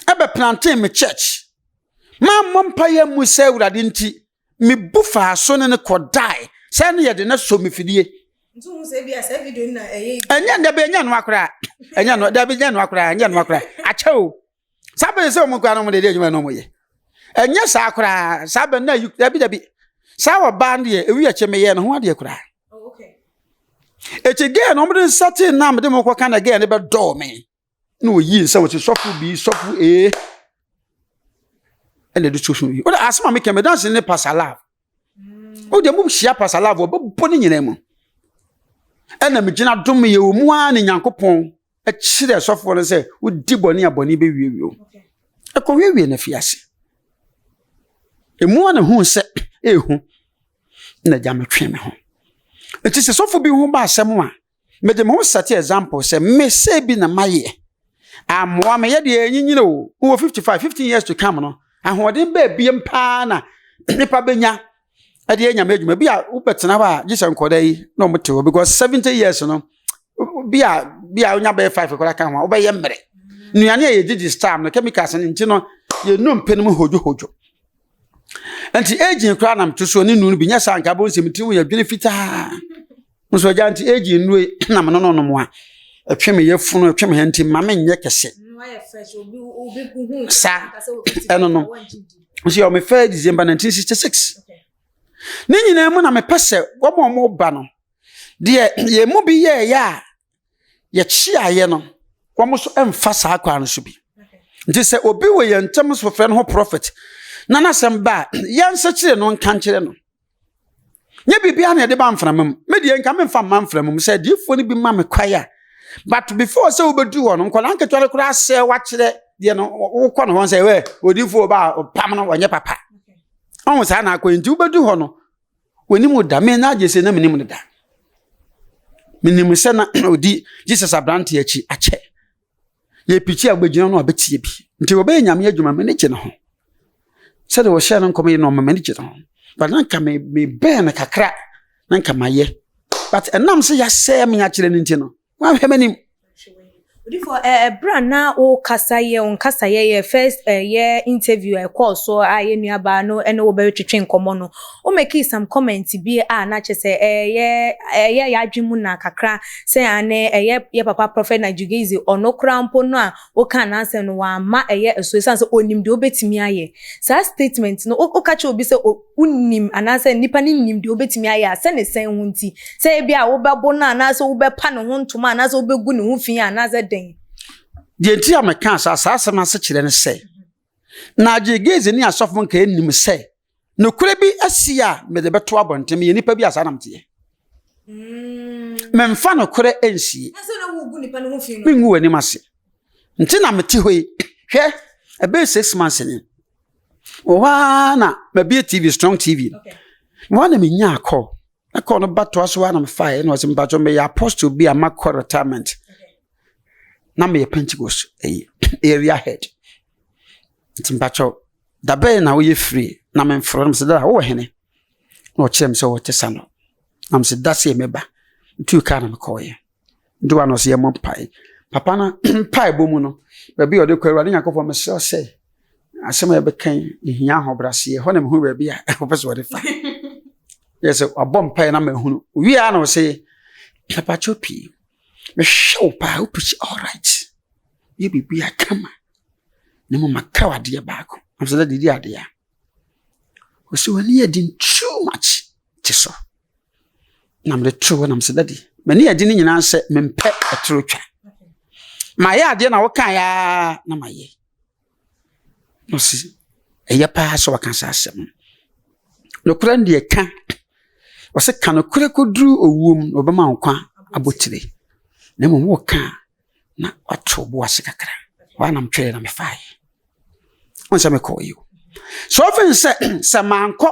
Ɛbɛplantee me church. Mammɔ mpaeɛ mu sɛ Awurade nti mebu faa so ne no kɔdae sɛ ne yɛde no sɔ me fidie. Ɛnyɛ dabi ɛnyɛ noa koraa ɛnyɛ no dabi ɛnyɛ noa koraa ɛnyɛ noa koraa akyɛ o. Saa bɛn sɛ wɔn koraa na wɔn de adwuma na wɔn yɛ. Ɛnyɛ saa koraa saa bɛn na yi dabi dabi saa ɔbaa no deɛ ewi akyi meyɛ ne ho adeɛ koraa. Ekyi gɛɛ na wɔn de nsa tee nam de mo kɔ ka na gɛɛ no bɛ dɔɔ me na oyi nsa wɔ si sɔfo bi sɔfo ee ɛna ɛde soso yi. Wode asɛm a meka me danse ne pasalav. Wode mo hyia pasalav wɔbɛbɔ ne nyinaa mu. Ɛna megyina dom yɛ wɔ mu ara ne Nyankopɔn kyerɛ sɔfoɔ no sɛ wodi bɔne a bɔne bɛwiewie wo. Ɛkɔwiewie no afiase. Emu a na hu sɛ ehu na agya metwe me ho. Nti sɛ sɔfo bi ho ba asɛm a, mede me ho sɛte example sɛ me sɛ bi na mayɛ. Amoa me yɛ deɛ ɛnyinyini o. Wɔ 55, 15 years to come no, ahoɔden bɛɛ biem paa na nipa bɛnya ɛde yɛ nyame adwuma bi a wobɛtena hɔ a gye sɛ nkɔda yi na wɔn te hɔ because 70 years no bi a bi a wonya bɛyɛ 5 koraa ka ho a wobɛyɛ mmerɛ nnuane a yɛdidi stam no chemicals no nti no yɛnu mpɛ no mu hodwohodwo nti aging koraa nam to so ne nnu no bi nyɛ saa nka bɔ nsɛm ti ho yɛ dwene fitaa nso agya nti aging nnuro na me no no nom a ɛtwe me yafunu ɛtwe me ha nti ma menyɛ kɛse saa ɛno no nso yɛ ɔme December 1966 ne nyinaa mu na mepɛ sɛ wɔn a wɔn ba no deɛ yɛn mu bi yɛɛyɛ a yɛkyeaeɛ no wɔn nso mfa saa kwan no so bi nti sɛ obi wɔ yɛn ntam so frɛ no ho prophet na n'asɛm ba a yɛnsekyere no nka nkyerɛ no nyɛ biribiara na yɛde ba mframa mu me deɛ nka memfa mma mframa mu sɛ adiyifoɔ no bi ma me kwae a but before sɛ wobɛdu hɔ no nkwadaa nketewa no koraa sɛ wakyerɛ deɛ no wokɔ no hɔ sɛ wɛ odiyifoɔ ba a ɔpam no ɔnyɛ papa ɔho saa na akɔ nti wobɛdu hɔ no wɔnim da me na agye sɛ na menim no da menim sɛ na ɔdi Jesus aberante akyi akyɛ Yɛpikyi a wobɛgyina no a bɛtie bi. Nti wɔbɛyɛ nyame adwuma m'ani gye ne ho. Sɛdeɛ wɔhyɛ no nkɔm yi no ɔma m'ani gye ne ho. But na nka mebɛn no kakra na nka mayɛ. But ɛnam sɛ yɛasɛe me akyerɛ no nti no, wanhwɛ m'anim. Odifo, ɛberɛ a na wokasa yɛ wo nkasayɛ yɛ first yɛ interview a ɛkɔɔ so a yɛn nuabaa no ne wo bɛtwetwe nkɔmmɔ no, wo makee some comment bi a na kyerɛ sɛ ɛyɛ ɛyɛ yɛadwene mu na kakra Sɛ aane, ɛyɛ yɛ papa Prɔfɛt Nigel Gaize, ɔno koraa mpo no a wokaa n'asɛm no, wamma ɛyɛ ɛso esiane sɛ ɔnim deɛ ɔbɛtumi ayɛ. Saa statement no, woka kyerɛ obi sɛ wonim anaasɛ nnipa no nim deɛ ɔbɛtumi ayɛ a, sɛ ne sɛn ho nti? Sɛ ebia wobɛbo no anaasɛ wobɛpa ne ho ntoma anaasɛ wobɛgu ne ho fi anaasɛ dɛn? Deɛ nti a mekaa saa saa asɛm no ase kyerɛ ne sɛ, Nigel Gaize ne asɔfo nkae nim sɛ Nokorɛ bi asi a mede bɛto abɔnten. Meyɛ nipa bi a saa na meteɛ. Memfa nokorɛ nsie. Mengu w'anim ase. Nti na mete hɔ yi. Hwɛ, ɛbɛyɛ 6 months ni. Wɔ hɔ ara na mabie TV, Strong TV. Wɔ hɔ na menyaa call. Na call no ba toa so ara na mefaeɛ na ɔsɛ mpakyɛ meyɛ apostle bi a makɔ retirement. Na meyɛ Pentecost ɛyi area head. Nti mpakyɛw, da bɛn na woyɛ free na memfrɛ no? Mesɛ da wowɔ hene? Na ɔkyerɛ me sɛ ɔte sa no. Na mesɛ da sɛ mɛba. Metuu kaa na mekɔɔeɛ. Nti wa na ɔsɛ yɛmmɔ mpae. Papa no mpaebɔ mu no, baabi a ɔde kɔ Awurade Nyankopɔn mesrɛ wo sɛ asɛm a yɛbɛka yi, ɛhia ahobrɛaseɛ. Ɛhɔ na mehu baabi a wɔpɛ sɛ wɔde fa. Yɛ sɛ wabɔ mpaeɛ na mahunu. Owie a na ɔse, mepakyɛw pii. Mehwɛ wo paa, wo preach all right. Yɛ biribi a kama. Na mmom maka wo adeɛ baako. Nam sɛ dadi di adeɛ a. Ɔse w'ani yɛ den too much. Te so. Na mede too hɔ nam sɛ dadi. M'ani yɛ den nyinaa sɛ mempɛ ɛtoro twa. Mayɛ adeɛ na wokaeɛ ara na mayɛ. Na ɔse, ɛyɛ paa sɛ waka saa asɛm no. Nokorɛ no deɛ ka. Ɔse ka nokorɛ kɔduru owuo mu na ɔbɛma wo nkwa abotire. Na mmom woka a, na wato wo bo ase kakra. Hɔ ara na metwerɛeɛ na mefaeɛ. Wohu sɛ mekɔɔ yi o. So wofen sɛ sɛ mankɔ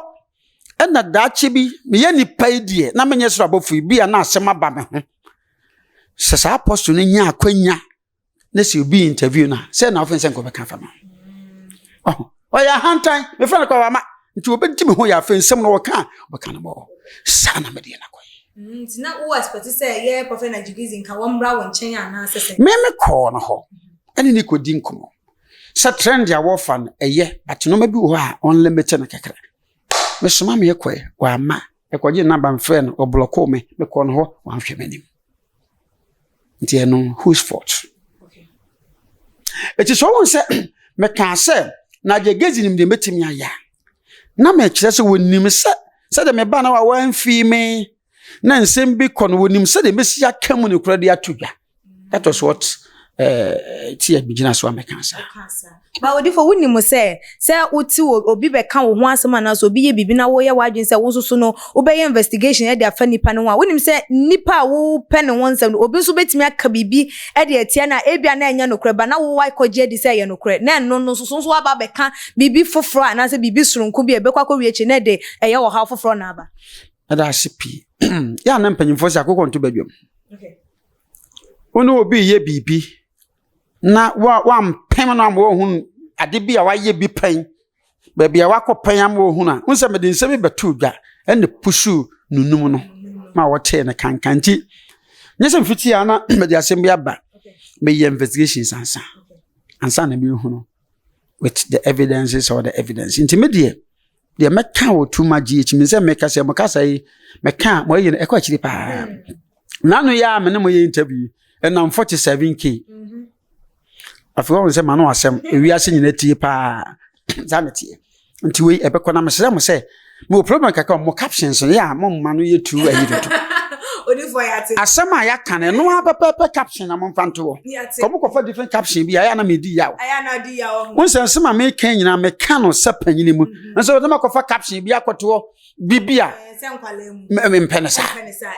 ɛna daakye bi meyɛ nipa yi deɛ na menyɛ soro abɔfo yi bi a na asɛm aba me ho. Sɛ saa apostle no nya akwanya na sɛ obi interview no a sɛ na wofɛn sɛ nkɔbɛka afa ma ɔho ɔyɛ ahantan mefrɛ no kɔ wama nti wɔbɛdi me ho yɛ afei nsɛm no wɔka a wɔbɛka no bɔɔ saa na medeɛ no akɔyɛ mm, nti na wo expect sɛ yɛ prɔfɛt na gyigizi nka wɔmmra wo nkyɛn anaasɛ sɛ me me kɔɔ no hɔ ɛne ne kɔdi nkɔmmɔ sɛ trend a wɔfa no ɛyɛ but nneɛma bi wɔ hɔ a ɔnlimite no kakra mesoma me kɔɛ wama ɛkɔgye naba mfrɛ no ɔblɔkoo me mekɔɔ no hɔ wanhwɛ m'anim Nti ɛno whose fault? Eti sɛ ɔhu sɛ mekaa sɛ na Gyegezi nim deɛ mɛtumi ayɛ a, na mekyerɛ sɛ wɔnim sɛ sɛdeɛ meba na wɔamfii me na nsɛm bi kɔ no wɔnim sɛdeɛ mɛsi aka mu nokorɛ de ato dwa. That was what eh, ti a megyina so a mɛka saa. Ba odifo, wonim sɛ sɛ wote obi bɛka wo ho asɛm anaasɛ obi yɛ biribi na woyɛ w'adwene sɛ wo nso so no wobɛyɛ investigation de afa nipa no ho a, wonim sɛ nipa a wopɛ ne ho nsɛm no, obi nso bɛtumi aka biribi de atia no a ebia na ɛnyɛ nokorɛ ba na wo akɔgye adi sɛ ɛyɛ nokorɛ na ɛno no nso so nso woaba abɛka biribi foforɔ anaasɛ biribi soronko bi a ɛbɛkɔ akɔwie akyire na ɛde ɛyɛ ɔhaw foforɔ na aba. Ɛda ase pii. Yɛ a na mpanyimfoɔ sɛ akokɔ nto badwam. Wo ne obi reyɛ biribi na wampem no ama wahunu ade bi a wayɛ bi pɛn, baabi a wakɔ pɛn ama wahunu a, wohu sɛ mede nsɛm bi bɛtoo dwa ɛna pusu nunum no ma wɔtee no kankan nti nyɛ sɛ mfiti a na mede asɛm bi aba meyɛ investigations ansa ansa na mehunu with the evidences or the evidence nti me deɛ deɛ mɛka wɔ too much gh mi sɛ meka sɛ mo kasa yi mɛka a mo ayi no ɛkɔ akyiri paa nanu yɛ a me ne mo yɛ interview ɛnam 47k afei wɔn sɛ ma no asɛm ewiase nyina tie paa saa na tie nti wei ɛbɛkɔ na mesrɛ mo sɛ mewɔ problem kakra mo captions no yɛ a mo mma no yɛ tu ayi dodo asɛm a yɛaka no ɛno ara pɛpɛɛpɛ caption na momfa nto hɔ kɔmo kɔfa different caption bi a ɛyɛ na medi yaw wo nsɛ nsɛm a meka nyinaa meka no sɛ panyini mu mm-hmm. nso wɔde makɔfa caption bi akɔto hɔ biribi a mempɛ no saa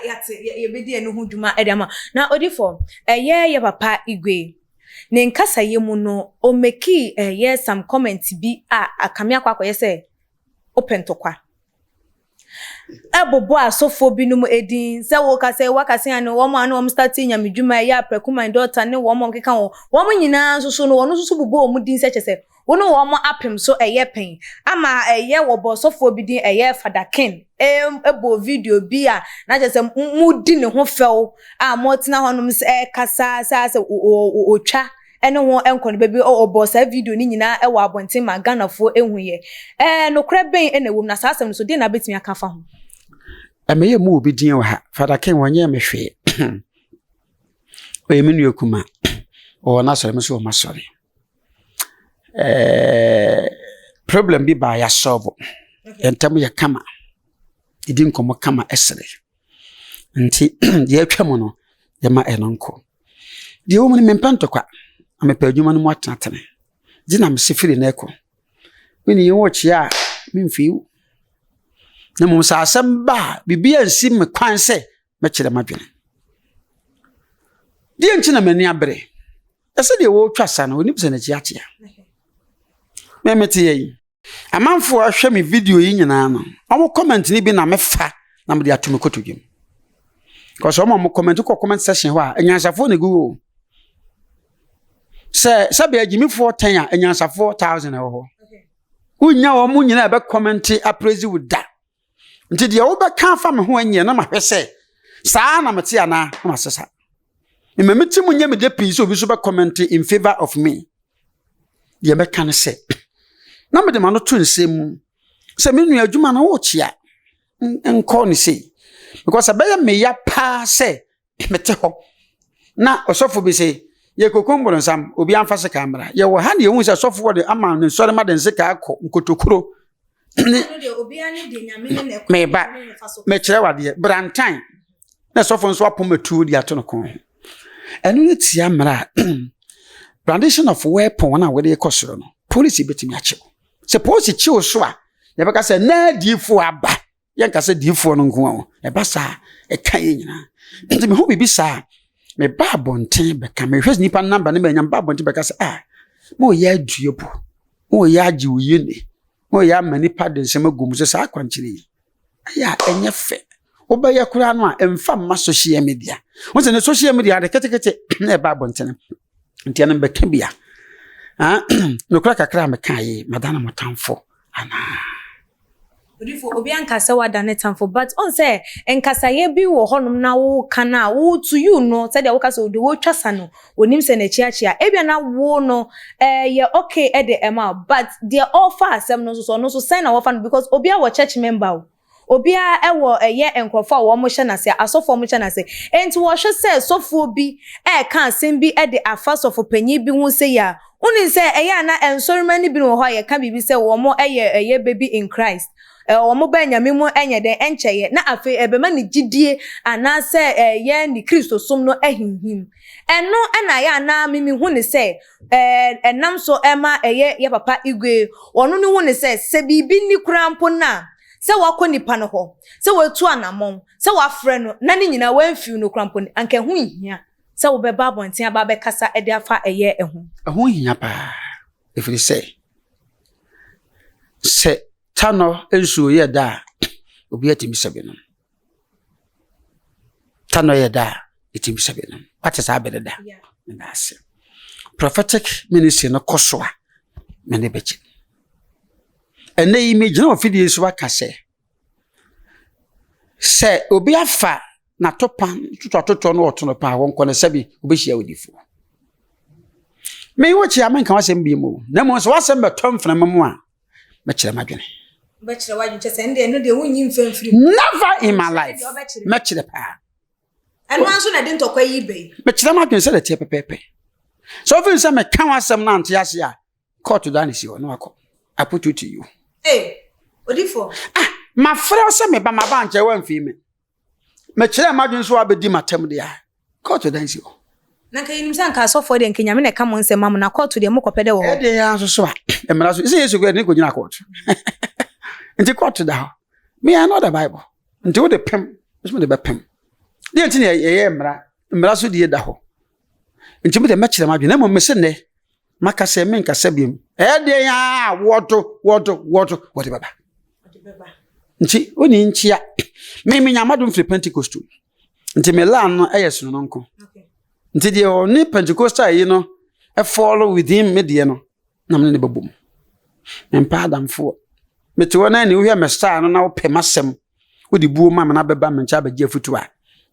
yɛbɛdi ɛno ho dwuma ɛde ama na odifo ɛyɛ yɛ papa igwe ne nkasayɛ mu no ɔmɛkii ɛyɛ some comment bi a akame akɔ akɔyɛ sɛ wopɛ ntɔkwa bobɔ asɔfoɔ binom edin sɛ woka sɛ waka sɛ ano wɔn a na wɔn starte nyamedwuma ɛyɛ aprɛko my daughter ne wɔn a wɔkeka wɔn wɔn nyinaa nso so no wɔn nso so bobɔ wɔn din sɛ kyɛ sɛ wo ne wɔn apem so ɛyɛ pɛn ama ɛyɛ wɔbɔ sɔfoɔ bi din ɛyɛ Fada Ken ɛbɔ video bi a na kyɛ sɛ mo di ne ho fɛw a mo tena hɔnom sɛ ɛkasa sɛ sɛ ɔtwa ɛne ho nkɔ no baabi ɔbɔ saa video no nyinaa ɛwɔ abɔnten ma Ghanafoɔ ehu yɛ. Ɛɛ nokorɛ bɛn ɛna ɛwɔ mu na saa asɛm no so deɛ na abɛtumi aka fa ho? Ɛmɛyɛ mu obi din wɔ ha. Fada Ken wɔnyɛ me hwee. Ɔyɛ me nua kuma. Ɔwɔ n'asɔre me nso wɔ m'asɔre. Ɛɛ problem bi baa yɛasɔlvo. Yɛn ntam yɛ kama. Yɛdi nkɔmmɔ kama ɛsere. Nti deɛ atwa mu no yɛma ɛno nkɔ. Deɛ ɛwɔ mu no mempɛ ntɔkwa na mepɛ adwuma no mu atenatene. Gye na mese firi na ɛkɔ. Me ne yɛn wɔ kyea a memfii wo. Na mmom sɛ asɛm ba a biribi ansi me kwan sɛ mɛkyerɛ m'adwene. Deɛ nti na m'ani abere. Ɛsɛ deɛ wɔretwa sa no onim sɛ n'akyi akyea. Me mete yɛ yi. Amanfoɔ a ahwɛ me video yi nyinaa no, wɔn comment no bi na mefa na mede ato me kotodwe mu. Because wɔn a wɔn comment kɔ comment section hɔ a, anyansafoɔ na egu hɔ. Sɛ sɛbi agyimifoɔ tɛn a, anyansafoɔ thousand ɛwɔ hɔ. Wonya wɔn nyinaa ɛbɛ comment appraise wo da. Nti deɛ wobɛka afa me ho anyɛ na mahwɛ sɛ saa na mete anaa na masesa. Mma me ti mu nyɛ me de pii sɛ obi nso bɛ comment in favor of me. Deɛ mɛka ne sɛ na mede m'ano to nsɛm mu sɛ me nua adwuma no wokyea. nkɔ ne sei because ɛbɛyɛ meya paa sɛ mete hɔ na ɔsɔfo bi se yɛkɔkum boronsam obi amfa sika mmra yɛwɔ ha ne yɛhu sɛ sɔfo wɔde ama ne nsɔre ma de nseka akɔ nkotokuro ne meba mekyerɛ wadeɛ brantan na sɔfo nso apom atuo de ato no kɔn ho ɛno ne tia mmara a brandishing of weapon a wɔde kɔ soro no polisi bɛtumi akyew sɛ polisi kyew so a yɛbɛka sɛ na adiifoɔ aba yɛnka sɛ diifoɔ no nko a o ɛba saa ɛka yɛ nyinaa nti mehu biribi saa meba abɔnten bɛka mehwɛ nipa namba no manya meba abɔnten bɛka sɛ ah ma ɔyɛ adua bu ma ɔyɛ agye wo yie ne ma ɔyɛ ama nipa de nsɛm agu mu sɛ saa akwankyerɛ yi ɛyɛ a ɛnyɛ fɛ wobɛyɛ koraa no a ɛmfa mma social media wo sɛ ne social media ade ketekete na ɛba abɔnten nti ɛno mbɛka bi a ah nokora kakra a meka yi madana mo tamfo anaa. Odifo, obi anka sɛ wada ne tamfo but ɔn sɛ nkasayɛ bi wɔ hɔnom na woka no a wo to you no sɛdeɛ woka sɛ deɛ wotwa sa no onim sɛ n'akyi akyea ebia na wo no ɛyɛ okay ɛde ɛma wo but deɛ ɔfa asɛm no nso so ɔno nso sɛn na wɔfa no because obiara wɔ church member o. Obiara wɔ ɛyɛ nkorɔfoɔ a wɔn hyɛ n'ase, asɔfoɔ a wɔn hyɛ n'ase. Enti wɔhwɛ sɛ sɔfoɔ bi ɛreka asɛm bi de afa sɔfopanyin bi ho sei a, wonim sɛ ɛyɛ a na nsɔremma no binom wɔ hɔ a yɛka biribi sɛ wɔn yɛ ɛyɛ baby in Christ, wɔn baa Nyame mu nyɛ dɛn ɛnkyɛeɛ, na afei ɛbɛma ne gyidie anaasɛ ɛyɛ ne Kristosom no ahinhim. Ɛno na ɛyɛ a na me mehu no sɛ ɛnam so ma ɛyɛ yɛ papa Igwe, ɔno no hu no sɛ sɛ biribi nni koraa mpo no a, Sɛ wakɔ nipa no hɔ, sɛ watu anammɔn, sɛ wafrɛ no na ne nyinaa wamfiw no koraa mpo no, anka ɛho nhia sɛ wobɛba abɔnten aba abɛkasa de afa ɛyɛ ho. Ɛho hia paa, ɛfiri sɛ, sɛ tanɔ nsuo yɛ da a, obiara tumi sɛ bi nom. Tanɔ yɛ da a, ɛtumi sɛ bi nom. Wate saa bɛ no da? Meda ase. Prophetic ministry no kɔ so a, m'ani bɛgye. Ɛnnɛ yi, megyina wɔ fidie so aka sɛ, sɛ obi afa n'atopa totɔtotɔ no ɔtono paa wɔnkɔ no sɛbi wobɛhyia odifoɔ. Me wo kyea menka w'asɛm bi mu na mmom sɛ w'asɛm bɛtɔ mframa mu a mɛkyerɛ m'adwene. Wobɛkyerɛ w'adwene kyɛ sɛ ɛndeɛ ɛno deɛ wonyi mfa mfiri mu. Never in my life mɛkyerɛ paa. Ɛno ara nso na ɛde ntɔkwa yi ba yi. Mekyerɛ m'adwene sɛ ɛteɛ pɛpɛɛpɛ. Sɛ wofiri sɛ meka w'asɛm no ante ase a Court da ne si hɔ na wakɔ. I put it to you. Hey, odifo. Ah, mafrɛ wo sɛ meba maba nkyɛ woamfii me. Mekyerɛ m'adwene so abɛdi m'atam deɛ a, court da nsi hɔ. Na nka yɛnim sɛ anka asɔfoɔ deɛ nka Nyame na ɛka mo nsɛm ma mo na court deɛ mokɔpɛ dɛ wɔ hɔ. Ɛdeɛ yɛn nso so a, mmara so, sɛ Yesu kɔ yɛde ne kɔgyina court. Nti court da hɔ. Me I know the Bible. Nti wode pem, nso mede bɛpem. Deɛ nti na yɛyɛ mmara, mmara so die da hɔ. Nti mede mɛkyerɛ m'adwene, na mmom mese nnɛ, Maka sɛ menkasa biom. Ɛyɛ deɛn a wɔdo wɔdo wɔdo wɔde bɛba. Nti woni nkyia. Me menya m'adom firi Pentecost. Nti me line no ɛyɛ sononko. Nti deɛ ɔne Pentecostal yi no fall within me deɛ no na mene ne bɛbom. Mempa adamfoɔ. Mete hɔ na ne wohwɛ me style no na wopɛ m'asɛm wode buo ma me na bɛba me nkyɛn abɛgye afutuo a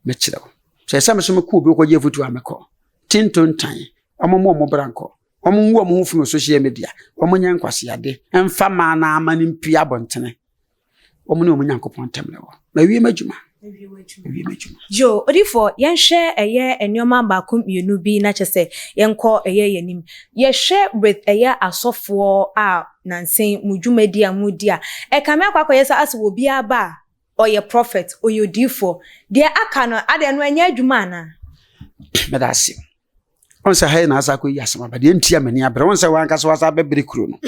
mɛkyerɛ wo. Sɛ ɛsɛ me so mekɔ obi kɔgye afutuo a mɛkɔ. Tintontan. Wɔn mmɔ wɔn bra nkɔ. Wɔn ngu wɔn ho fi wɔ social media. Wɔn nyɛ nkwaseade. Mfa maa na ama no mpue abɔntene. Wɔn ne wɔn Nyankopɔn ntam na ɛwɔ. Mawie m'adwuma. Mawie m'adwuma. Yo, odiyifoɔ, yɛnhwɛ ɛyɛ nnoɔma baako mmienu bi na kyerɛ sɛ yɛnkɔ ɛyɛ yɛn anim. Yɛhwɛ with ɛyɛ asɔfoɔ a nansa yi mo dwumadie a modi a, ɛkame akɔ akɔyɛ sɛ asɛ obiara ba a, ɔyɛ prophet, ɔyɛ odiyifoɔ. Deɛ aka no, adɛn ɛno ɛnyɛ adwuma anaa? Meda ase. Wɔn sɛ ha yi na asa akɔyi asɛm aba deɛ ntia m'ani abere wɔn sɛ wɔn ankasa wɔasa abɛbere kuro no.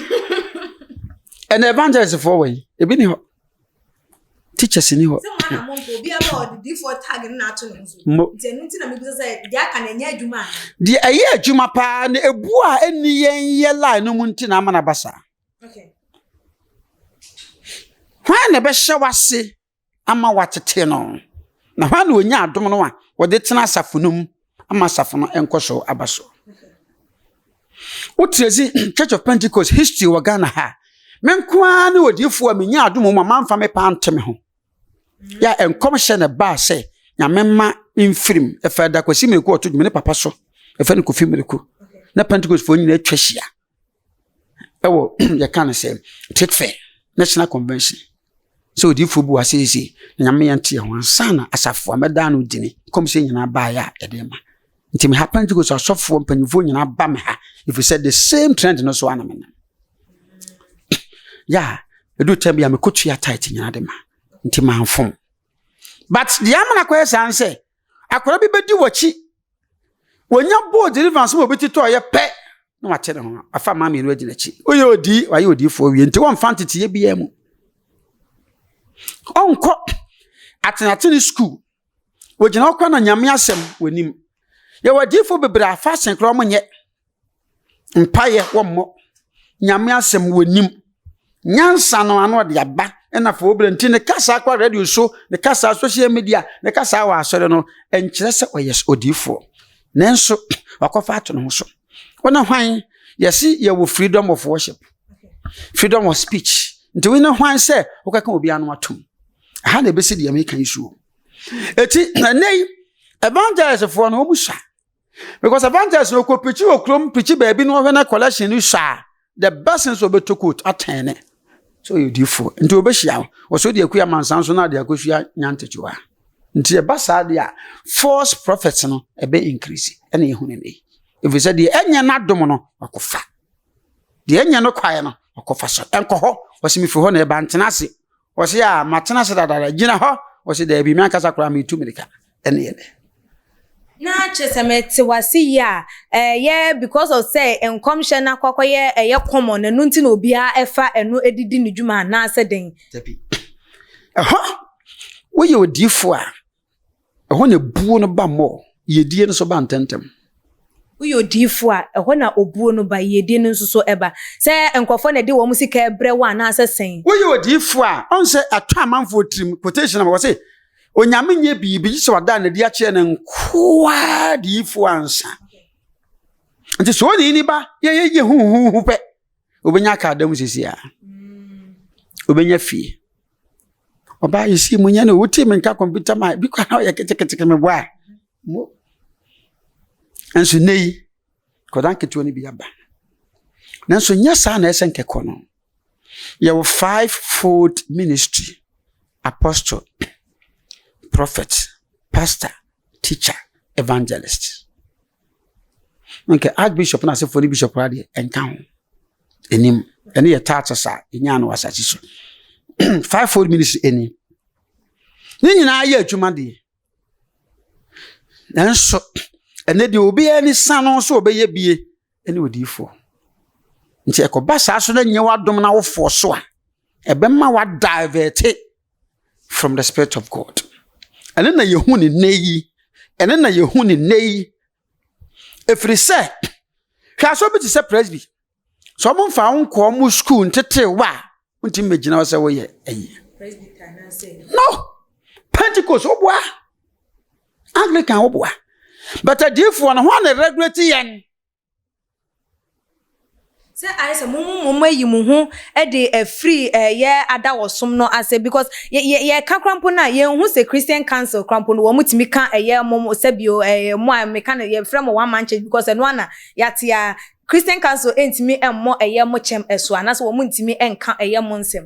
Ɛna evangelist foɔ wɔ yi ebi ni hɔ teachers ni hɔ. Mo deɛ ɛyɛ adwuma paa na ebu a ɛnni yɛn yɛ line no mu nti na ama no aba saa. Hwan na ɛbɛhyɛ w'ase ama wɔatete no, na hwan na onya adom no a wɔde tena asafo no mu ama asafo no nkɔso aba so. Wotrɛsi Church of Pentecost history wɔ Ghana ha. Me nko ara ne odiyifoɔ a menya adom mu a mamfa me paa nte me ho. Yɛ a nkɔmhyɛ na ɛbaa sɛ Nyame mma mfirim ɛfa da Kwasi Miraku ɔto dwom ne papa so ɛfɛ no Kofi Miraku na Pentecostfoɔ nyinaa atwa ahyia ɛwɔ yɛka no sɛ trade fair national convention. Sɛ odiyifoɔ bi wɔ ha seesei, na Nyame yɛn te yɛn ho ansa na asafo a mɛdaa no dini nkɔmhyɛ nyinaa baeɛ a yɛde ma. Nti me ha Pentecost asɔfoɔ mpanyinfoɔ nyinaa ba me ha ɛfiri sɛ the same trend no so ana menam. Ya, ɛdu tɛm bi a mekɔtua tight nyinaa de ma. Nti manfom. But deɛ ama no akɔyɛ saa ne sɛ akwadaa bi bɛdi w'akyi wɔnya bɔɔ deliverance ma obi titɔ ɔyɛ pɛ na wate ne ho afa mmaa mmienu adi n'akyi woyɛ odi wayɛ odiifoɔ wie nti wɔmfa nteteyɛ biara mu ɔnkɔ atenatene sukuu wɔgyina hɔ kora na nyame asɛm wɔnim yɛwɔ adiifoɔ bebree afa asen koraa wɔnyɛ Mpaeɛ wɔmmɔ. Nyame asɛm wɔnim. Nyansa no ano ɔde aba ɛna fo berɛ nti ne kasa kɔ radio so, ne kasa social media, ne kasa wɔ asɔre no ɛnkyerɛ sɛ ɔyɛ odiifoɔ. Nanso wakɔfa ato ne ho so. Wɔne hwan? Yɛse yɛwɔ freedom of worship, freedom of speech. Nti wo ne hwan sɛ wokɛka obi ano atom? Ɛha na ɛbɛsi deɛ meka yi soɔ. Eti ɛnɛ yi evangelistfoɔ no wɔn sua. Because evangelist no kɔ pirikyi wɔ kurom pirikyi baabi na ɔhwɛ na collection no sua a the best nso ɔbɛtɔ coat atɛn ne sɛ ɔyɛ odiifoɔ nti ɔbɛhyia wo ɔsɛ ɔde akua amansan so na ade akɔsua nyantakyiwa nti ɛba saa deɛ a false prophets no ɛbɛ increase ɛna ɛhu ne nnɛ ɛfiri sɛ deɛ ɛnyɛ n'adom no wakɔfa deɛ ɛnyɛ no kwaeɛ no wakɔfa so ɛnkɔ hɔ ɔsɛ mefiri hɔ na ɛba ntena ase Ɔse a matena ase dadaada gyina hɔ. Ɔse daabi me ankasa koraa metu mirika ɛne yɛ dɛ. Na kyerɛ sɛ mete wase yie a ɛyɛ because of sɛ nkɔmhyɛ no akɔ akɔyɛ ɛyɛ common ɛno nti na obiara ɛfa ɛno ɛde di ne dwuma anaasɛ dɛn? Dabi. Ɛhɔ woyɛ odiifoɔ a Ɛhɔ na buo no ba mmɔ, yiedie no nso ba ntɛmntɛm. Woyɛ odiyifoɔ a, ɛhɔ na obuo no ba, yiedie no nso so ba. Sɛ nkurɔfoɔ na ɛde wɔn sika rebrɛ wo anaasɛ sɛn? Woyɛ odiyifoɔ a, ɔhu sɛ ɛtɔ amanfoɔ tirim, quotation ama wɔse, Onyame nyɛ biribi gye sɛ wada n'adi akyerɛ ne nkoa adiyifoɔ ansa. Nti sɛ onii ni ba yɛyɛ yɛ huhuhu pɛ, obɛnya aka adam sisi a, obɛnya fie. Ɔbaa yi si mu nyɛ no wotie me nka kɔmputa ma bi kora na ɔyɛ ketekete me boa mo nso nnɛ yi kɔda nketewa no bi aba nanso nyɛ saa na ɛsɛ nkɛkɔ no yɛwɔ five fold ministry apostle prophet pastor teacher evangelist Nka archbishop no asefoɔ ne bishop koraa deɛ ɛnka ho. Ɛnim. Ɛne yɛ titles a yɛnyaa no wɔ asase so. Fivefold ministry ɛni. Ne nyinaa yɛ adwuma deɛ. Nanso ɛnɛ deɛ obiara ani sa no nso ɔbɛyɛ bie ɛne odiyifoɔ. Nti ɛkɔba saa so na nyɛ w'adom na wofoɔ so a ɛbɛma wadivɛte from the spirit of God. Ɛno na yɛhu ne nnɛ yi. Ɛno na yɛhu ne nnɛ yi. Ɛfiri sɛ, hwɛ asɔ bi te sɛ presby. Sɛ ɔmo mfa wo nkɔ ɔmo sukuu ntete wo a, wontumi mmɛgyina hɔ sɛ woyɛ ayi. No! Pentecost woboa. Anglican woboa. But adiifoɔ no, ho na regulate yɛn. Sɛ ayɛ sɛ mo mo ayi mo ho de afiri ɛyɛ adawɔsom no ase because yɛ yɛ yɛka koraa mpo no a yɛnhu sɛ Christian Council koraa mpo no wɔn tumi ka ɛyɛ mo sɛbio ɛyɛ mo a meka no yɛfrɛ mo one man church because ɛno ara na yɛate a Christian Council ntumi mmɔ ɛyɛ mo kyɛm ɛso anaasɛ wɔn ntumi nka ɛyɛ mo nsɛm.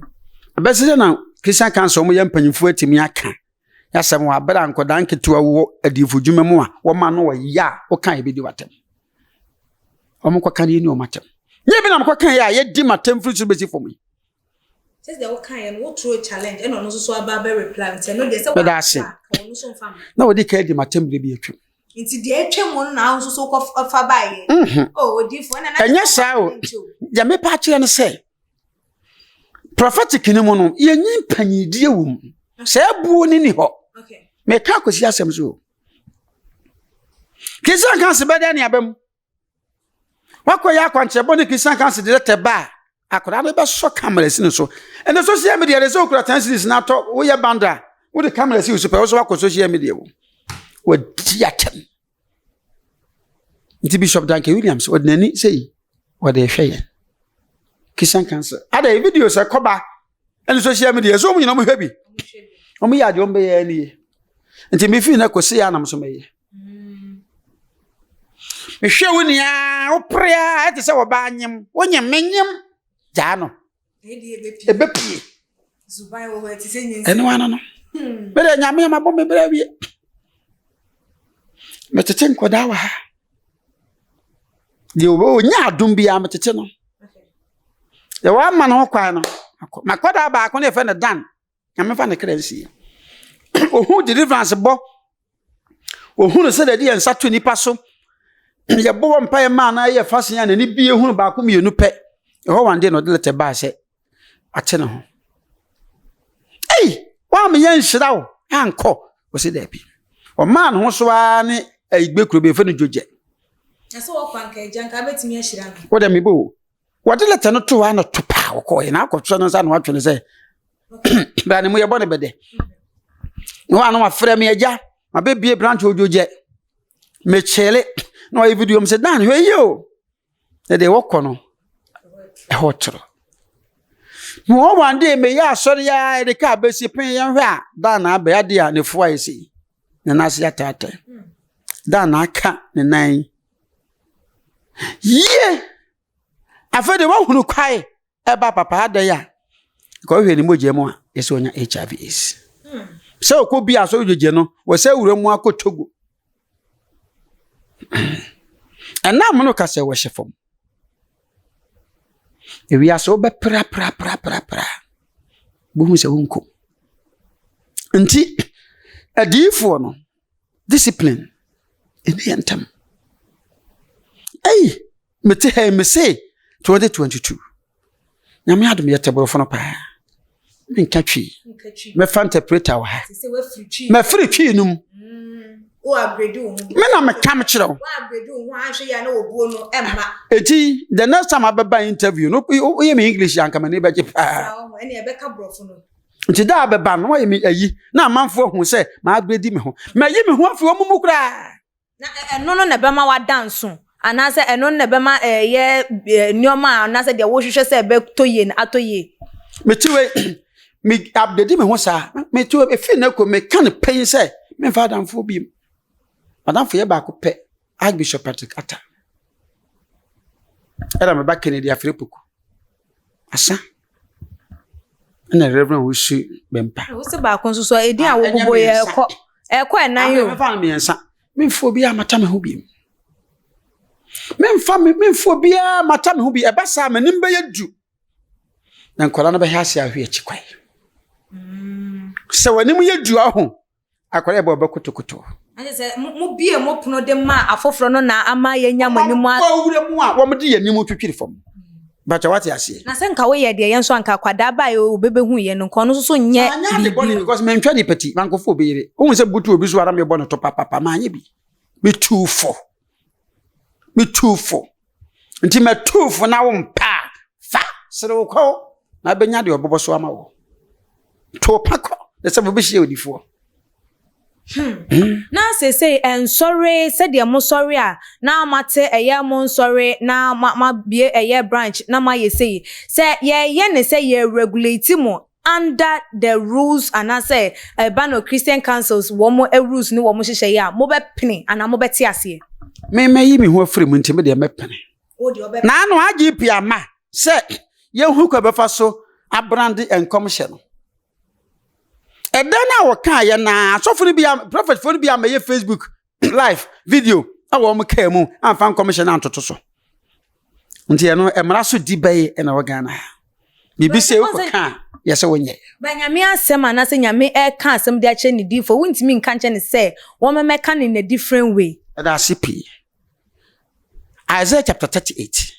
Ɛbɛsɛ sɛ na Christian Council wɔn yɛ mpanyinfoɔ atumi aka asɛm wɔ abere a nkwadaa nketewa wɔ adiyifo dwuma mu a wɔma no ɔyɛ a woka yɛ bɛdi w'atɛm. Wɔn kɔka no yɛni wɔn atɛm. Nyɛ bi na mekɔka yɛ a yɛdi m'atɛm firi soro bɛsi fam yi. Meda ase. Na wɔde ka adi m'atɛm berɛ bi atwam. Nti deɛ atwa mu no na nso so kɔfa baeɛ. Mhm. Oh, Ɛnyɛ saa o. Deɛ mepa akyerɛ no sɛ prophetic no mu no yɛnyi mpanyindie wɔ mu. Sɛ abuo no ni hɔ. Meka akɔsi asɛm so o. Christian Council bɛdɛ ne aba mu. Wakɔyɛ akwankyerɛ bɔ ne Christian Council de lɛtɛ ba a, akwadaa no bɛsɔ camera si ne so. Ɛnɛ social media de sɛ okura 10 series na atɔ woyɛ band a, wode camera si wo so pɛ, wo so wakɔ social media mu. Wadi atɛm. Nti Bishop Duncan Williams ɔde n'ani sɛ wɔde hwɛ yɛn. Christian Council. Ada video sɛ kɔba ɛne social media so wɔn nyinaa wɔn hwɛ bi. Wɔn yɛ adeɛ wɔn bɛyɛ ani yie. Nti mefi na kɔsi yɛ anam so mɛyɛ. Mehwɛ wo nyinaa wopere a ɛte sɛ wɔbaa nyem. Wonyem menyem. Gyaa no. Ɛbɛpie. Ɛno ano no. Mede Nyame a mabɔ me berɛ awie. Metete nkɔdaa wɔ ha. Deɛ ɔnya adom biara metete no. Deɛ wama no ho kwan no, makɔdaa baako no yɛfɛ no Dan. Nyame fa ne kra nsie. Ohun deliverance bɔ. Ohun sɛ deɛ yɛn nsa to nipa so. Yɛbɔ wɔ mpaeɛ maa na yɛ fasen a n'ani bie hunu baako mmienu pɛ. Ɛhɔ wɔn de na ɔde lɛtɛ baa sɛ ate ne ho. Ei, wɔn a yɛn nhyira wo ankɔ. Wɔsi daabi. Ɔmaa ne ho so ara ne ayigbe kuro bi efe no dwogyɛ. Na sɛ wɔkɔ anka agya nka abɛtumi ahyira no. Wọ́n dɛ mebɔ o. Wɔde lɛtɛ no too hɔ na to paa wɔkɔɔɛ na akɔtwerɛ no nsa na watwe no sɛ bra ne mu yɛbɔ ne bɛdɛ. Na wɔn a na wafrɛ me agya mabɛbie branch odwogyɛ mekyele na wɔayɛ video m sɛ dan hwɛ yie o na deɛ wɔkɔ no ɛhɔ toro. Na wɔn one day meyɛ asɔre a yɛde kaa bɛsi pen yɛn hwɛ a dan na abɛyɛ adeɛ a ne fo ayɛ sei ne nan ase ataatae dan na aka ne nan yie. Afei de woahunu kwae ɛba papa adɛn a nka wohwɛ ne mogya mu a yɛsɛ ɔnya hiv aids sɛ ɔkɔ bi a sɛ wogyegye no wɔ sɛ wura mu akɔ togo ɛnam no ka sɛ wɔhyɛ fam ewiase wobɛpraprapraprapra bohu sɛ wonkɔ nti adiyifoɔ no discipline ɛni yɛ ntam ei mete ha yi mese 2022 nyame adom yɛte borɔfo no paa menka twi mɛfa interpreter wɔ ha mafiri twi no mu me na meka me kyerɛ wo eti the next time abɛba interview no woyɛ me english anka m'ani bɛgye paa Nti da a bɛba no, wɔayɛ me ayi na amanfoɔ ahu sɛ m'agredi me ho. Mayi me ho afiri wɔn mu koraa. Na ɛno no na ɛbɛma wada nso, anaasɛ ɛno no na ɛbɛma ɛyɛ nneɛma a anaasɛ deɛ wohwehwɛ sɛ ɛbɛtɔ yie no atɔ yie. Mete wei, me abedi me ho saa. Mete wei, efi na kɔ meka no pɛn sɛ memfa adamfoɔ bi mu. Adamfo yɛ baako pɛ, Archbishop Patrick Atta. Ɛna meba Kennedy Afiri Poku. Asa. Ɛna Reverend Wusu Bɛmpa. Wosɛ baako nso so edin a wɔbobɔ yɛ ɛkɔ ɛkɔ ɛnan yi o. Mɛfa no mmiɛnsa. Memfa obiara mata me ho bi. Memfa me memfa obiara mata me ho bi. Ɛba saa m'anim bɛyɛ du. Na nkwadaa no bɛhɛ ase ahwe akyi kwan. Sɛ w'anim yɛ du aho. Akwadaa bɔ ɔbɛkotokoto. Ɛne sɛ mo bie mo pono de ma afoforɔ no na ama yɛnya mo anim a. Wɔn wura mu a wɔn de yɛn anim twitwiri fam. Bàtà wate aseɛ. Na sɛ nka woyɛ deɛ yɛn nso anka akwadaa ba a obebehu yɛn no nka ɔno nso so nyɛ biribi. Anyɛ ade bɔne because mentwa nipa ti mankɔfo obi yere. Wohu sɛ butu obi so ara mebɔ no to papapa manyɛ bi. Metuu fo. Metuu fo. Nti matuu fo na wo mpa a fa serew kɔ na abɛnya deɛ ɔbɛbɔ so ama wo. To pa kɔ na sɛ wobɛhyia odifoɔ. Hmm. hmm. Na seesei ɛnsɔre sɛdeɛ mosɔre a na moate ɛyɛ mo nsɔre na moabie ɛyɛ branch na moayɛ sei. Sɛ yɛyɛ ne sɛ yɛ regulate mo under the rules anaasɛ ɛba no Christian councils wɔn rules ne wɔn nhyehyɛeɛ a, mobɛpene anaa mobɛte aseɛ? Me mɛyi me ho afiri mu nti me deɛ mɛpene. Na ano IGP ama sɛ yɛhu kwan bɛfa so abrande nkɔmhyɛ no. Ɛda no a wɔkaeɛ na asɔfo no bi a prɔfɛtfoɔ no bi a mɛyɛ Facebook live video a wɔn kaa mu amfa nkɔmhyɛ no antoto so. Nti ɛno mmara so di bɛyɛ ɛna wɔ Ghana ha. Biribi sɛ wokɔ ka a yɛ sɛ wonyɛ. Ba Nyame asɛm anaasɛ Nyame ɛka asɛm de akyerɛ ne diifoɔ wontumi nka nkyerɛ no sɛ wɔmmɛka no in a different way. Ɛda ase pii. Isaiah chapter 38.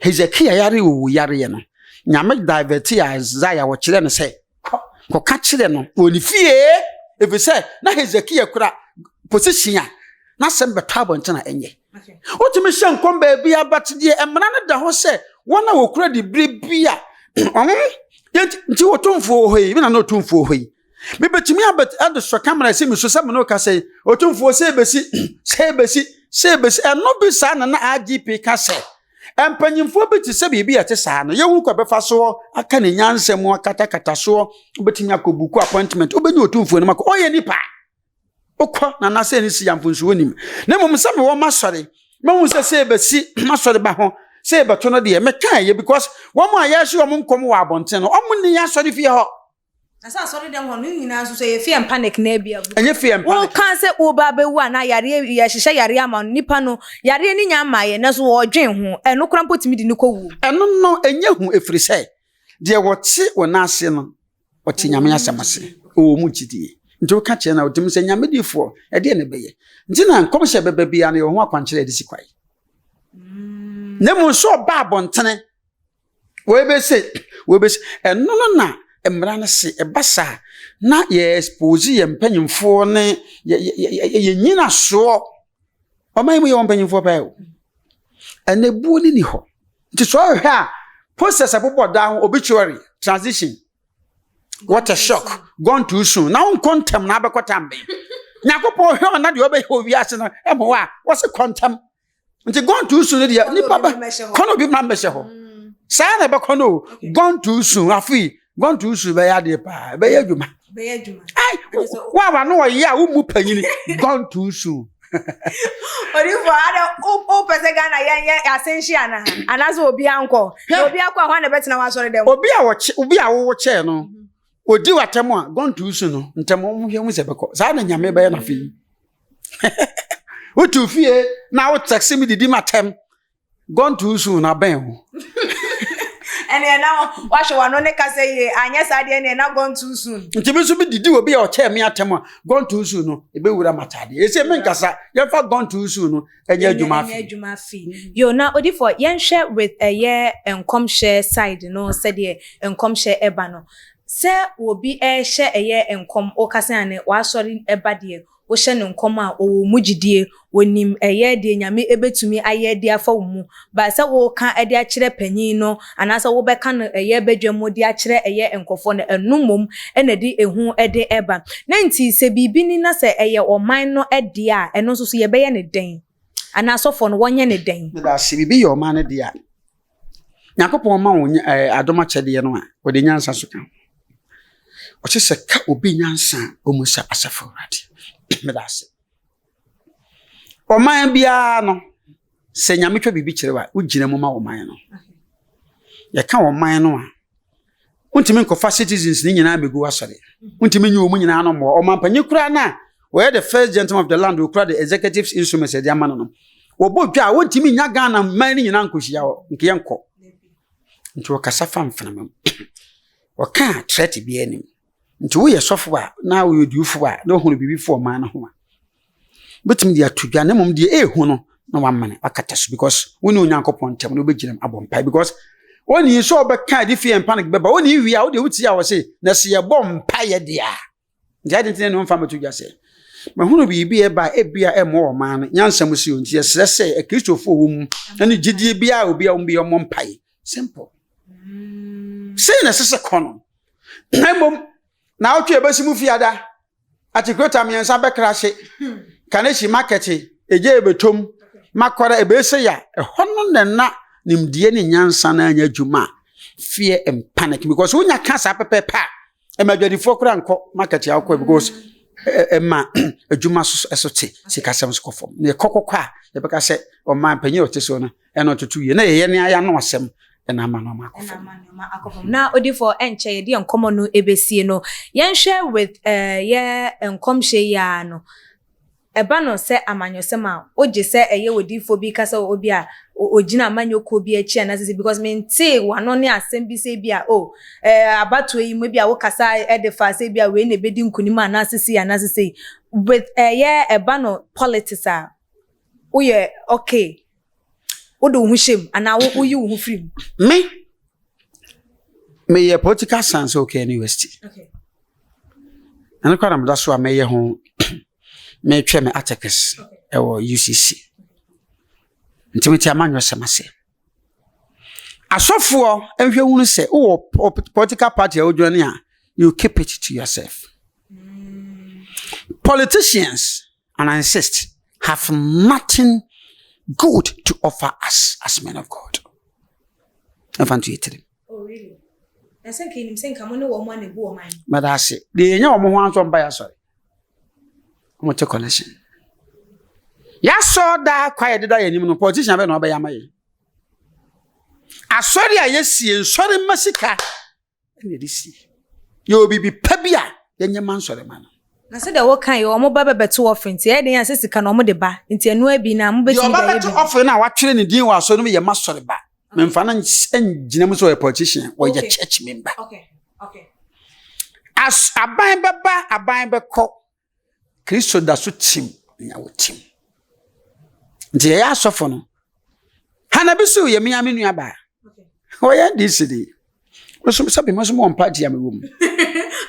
Hezekia yare owu yareɛ no, Nyame divertee Isaiah, ɔkyerɛɛ no sɛ, kɔ, kɔka kyerɛ no wɔ ne fie, ɛfiri sɛ na Hezekia kura position a n'asɛm bɛtɔ abɔnten a ɛnyɛ. Wotumi hyɛ nkɔm baabi a, but deɛ mmara no da hɔ sɛ wɔn a wɔkura dibere bi a wɔn nti otumfoɔ wɔ hɔ yi, me na na otumfoɔ wɔ hɔ yi. Mebɛtumi abɛ de sɔ kamera si me so sɛ me ne wo kasa yi, otumfoɔ sɛ ebesi, sɛ ebesi, sɛ ebesi. Ɛno bi saa na na IGP ka sɛ mpanyimfoɔ bi te sɛ biribi a ɛte saa no, yɛhu kɔ bɛfa soɔ aka ne nyansa mu akatakata soɔ, wobɛtumi akɔ buku appointment, wobɛnya otumfoɔ no mu akɔ, ɔyɛ nipa. Wokɔ na na sɛ ne si yamfo nso wonim. Na mmom sɛ mewɔ m'asɔre, mahu sɛ sɛ ebesi m'asɔre ba ho, sɛ ebɛto no deɛ, meka ɛyɛ because wɔn a yɛhyɛ wɔn nkɔm wɔ abɔnten no, wɔn nni asɔre fie hɔ. Na sɛ asɔre dɛm hɔ no nyinaa nso so ɛyɛ fear and panic na ebi agu. Ɛnyɛ fear and panic. Woka sɛ woba abɛwu anaa yareɛ yɛhyehyɛ yareɛ ama no nipa no yareɛ no nya mmaeɛ nanso wɔredwen ho ɛno koraa mpo tumi de no kɔ wuo. Ɛno no ɛnyɛ hu ɛfiri sɛ deɛ wɔte wɔ nan ase no ɔte Nyame asɛm ase ɔwɔ mu gyidie nti woka kyerɛ no a ɔtumi sɛ Nyame difoɔ ɛdeɛ na ɛbɛyɛ nti na nkɔmhyɛ bɛba biara no yɛwɔ ho akwankyerɛ a yɛde si kwae na mmom sɛ ɔba abɔntene Wei bɛse, wei bɛse. Ɛno no na mmara no se ɛba saa na yɛ expose yɛn mpanyinfoɔ ne yɛ yɛ yɛ yɛ nyinasoɔ. Ɔman yi mu yɛ wɔn mpanyinfoɔ pɛɛ o. Ɛnna ebuo no ni hɔ. Nti sɛ ɔhwɛ a posters ɛbobɔ dan ho obituary transition what a shock gone too soon na wonkɔ ntɛm na abɛkɔ tam bɛn. Nyankopɔn hwɛ ɔna deɛ ɔbɛyɛ wɔ wiase no ɛma wɔ a wɔse kɔ ntɛm. Nti gone too soon deɛ nipa bɛ kɔ na obi ma mbɛhyɛ hɔ mm. saa na ɛbɛkɔ no o gone too soon afei gone too soon bɛyɛ adeɛ paa ɛbɛyɛ adwuma ai wo a wano ɔyɛ a wommu panyini gone too soon. Odifo ada o pɛ sɛ Ghana yɛn yɛ asenhye ana anaasɛ obi ankɔ na obi akɔ a hɔ na ɛbɛtena wɔ asɔre dɛm. Obi a wɔkye obi a wɔwɔ kyɛɛ no odi w'atɛm a gone too soon no ntɛm wɔn hwɛ ho sɛ bɛkɔ saa na nyame bɛyɛ na afei. Wotu fie na wo taxi mi didi ma tɛm. Gone too soon na bɛn ho. Ɛnna na wahwɛ w'ano ne kasa yie anyɛ saa deɛ ɛnna na gone too soon. Nti mi nso mi didi obi a ɔkyɛɛ mi atɛm a gone too soon no ebewura m'ataadeɛ. Ese mi nkasa yɛnfa gone too soon no ɛnyɛ adwuma afi. Ɛnyɛ adwuma afi. Yo na odifo yɛnhwɛ with ɛyɛ nkɔmhyɛ side no sɛdeɛ nkɔmhyɛ ɛba no. Sɛ obi rehyɛ ɛyɛ nkɔm, woka sɛ ane w'asɔre ba deɛ, wohyɛ no nkɔm a, ɔwɔ mu gyidie, ɔnim ɛyɛ deɛ Nyame bɛtumi ayɛ de afa wo mu. But sɛ woka de akyerɛ panin no, anaasɛ wobɛka no ɛyɛ badwa mu de akyerɛ ɛyɛ nkorɔfoɔ no, ɛno mmom na ɛde ehu de ba. Na nti sɛ biribi ni na sɛ ɛyɛ ɔman no dea a, ɛno nso so yɛbɛyɛ no dɛn? Anaa asɔfoɔ no wɔnyɛ no dɛn? Medaase, biribi yɛ ɔman no dea a, Nyankopɔn ma wo eh, adom akyɛdeɛ no a, ɔde nyansa so ka ho. Ɔkyɛ sɛ ka obi nyansa a ɔmu sɛ asafo awurade. Meda ase. Ɔman biara no, sɛ Nyame twa biribi kyerɛ wo a, wogyina mu ma ɔman no. Yɛka ɔman no a, Wontumi nkɔfa citizens ne nyinaa mmɛgu w'asɔre. Wontumi nyi wɔn nyinaa no mmoa. Ɔmanpanyin koraa no a wɔyɛ the first gentleman of the land okura the executive instruments ɛde ama no no. Wɔbɔ dwa a wontumi nya Ghana man no nyinaa nkɔhyia hɔ nka yɛnkɔ. Nti wɔkasa fa mframa mu. Wɔka a threat biara anim. Nti woyɛ sɔfo a na woyɛ odiyifo a na wohunu biribi fa ɔman no ho a, wobɛtumi de ato dwa na mmom deɛ ɛɛhu no na wamene wakata so because wo ne Onyankopɔn ntam na wobɛgyina mu abɔ mpae because wɔnni sɛ ɔbɛka ade fie mpa no bɛba wɔnni wie a wodeɛ wotie a wɔse na sɛ yɛbɔ mpaeɛ deɛ a nti ade nti na ne ɔmfa mmɛto dwa sɛ mahunu biribi ɛba a ebia ɛmmɔ ɔman no nyansa mu si o nti yɛsrɛ sɛ akristofoɔ wɔ mu ne gyidie biara obi a wɔn bi ɔmmɔ mpae simple sei na ɛsɛ sɛ kɔ no na mmom na awotwe ɛbɛsi mu fiada Atikuleta mmiɛnsa bɛkrahye, Kaneshie market egya ɛbɛtɔm, Makwara ɛbɛsɛ ya. Ɛhɔ no na na nimdeɛ ne nyansa no anyɛ adwuma a fear and panic because wonya ka saa pɛpɛɛpɛ a ɛma adwadifoɔ koraa nkɔ market a wokɔ because ɛma adwuma so ɛso te sikasɛm so kɔ fam na ɛkɔ kɔkɔ a yɛbɛka sɛ ɔman panyin a ɔte so no ɛna ɔtoto yie na yɛyɛ ne ayɛ ano asɛm ɛna ama nneɛma akɔ fam. Akɔ fam. Na odifo ɛnkyɛ yɛde yɛn nkɔmmɔ no ɛbɛsie no yɛnhwɛ with eh, yɛ nkɔmhyɛ yi ara no ɛba no sɛ amanyɔsɛm a wogye sɛ ɛyɛ odiyifoɔ bi ka sɛ obi a ogyina amanyɔkuo bi akyi anaasɛ sɛ because mentee w'ano ne asɛm bi sɛ bi a oh eh, abatoɔ yi mu bi a wokasa ɛde fa sɛ bi a wei na ɛbɛdi nkunim anaasɛ sei anaasɛ sei with ɛyɛ ɛba no politics a woyɛ okay Wode wo ho hyɛ mu anaa woyi wo ho firi mu? Me, meyɛ political science wɔ Kenya University. Okay. Ɛno koraa na meda so a mɛyɛ ho metwɛ me articles ɛwɔ UCC. Nti mete amanyɔsɛm ase. Asɔfoɔ nhwɛ hunu sɛ wowɔ political party a wodwane a, you keep it to yourself. Mm. Politicians And I insist, have nothing good to offer us as men of God. Ɛmfa nto yɛ tirim. Oh, really? Na sɛ nka enim sɛ nka mo ne wɔn a na ebu wɔn an. Mɛda ase. Deɛ yɛnya wɔn ho ansɔ mba yɛasɔre. Wɔn te connection. Yɛasɔ daa kwa yɛde da yɛn anim no, politician bɛ na ɔbɛyɛ ama yɛn. Asɔre a yɛsie nsɔre mma sika. ɛna ɛde sie. Yɛwɔ biribi pa bi a yɛnyɛ ma nsɔremma no. Na sɛdeɛ woka yi, wɔn ba bɛbɛto offering nti ɛyɛ den a sɛ sika no wɔn de ba nti ɛno abi na mobɛtumi de ayɛ bi. Deɛ ɔba bɛto offering no a watwerɛ ne din wɔ asɔre no mu yɛ m'asɔreba. Memfa no ngyina mu sɛ ɔyɛ politician, ɔyɛ church member. As aban bɛba, aban bɛkɔ, Kristo da so tim nea ɔtim. Nti yɛyɛ asɔfo no, Hannah bi so yɛ me me nua baa. Ɔyɛ NDC ni. Nso sɛ bi mo nso mo wɔ party a mewɔ mu.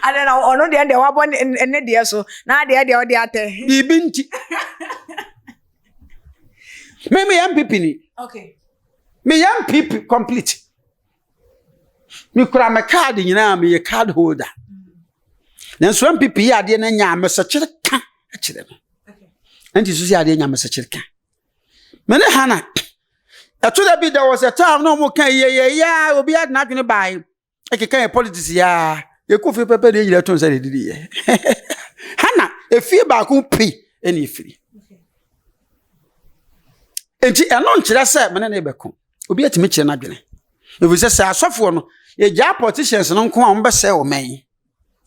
Adɛn na ɔno deɛ deɛ wabɔ ne deɛ so na adeɛ deɛ ɔde atɛ. Biribi nti. Me meyɛ MPP ni. Okay. Meyɛ MPP complete. Mekura me card nyinaa meyɛ card holder. Nanso MPP yɛ adeɛ no nya mesɛkyere ka kyerɛ no. Nti so sɛ adeɛ nya mesɛkyere ka. Me ne Hana ɛto da bi there was a time na wɔn ka yɛyɛyɛ a obi ade n'adwene bae. Ɛkeka yɛ politics yɛ a yɛkɔ fie pɛpɛ deɛ nyina to nsa de didi yɛ. Hana efie baako pi ɛna efiri. Nti ɛno nkyerɛ sɛ me ne ne bɛko. Obi atumi kyerɛ n'adwene. Ɛfiri sɛ sɛ asɔfoɔ no yɛgyaa politicians no nko a wɔbɛsɛe ɔman yi.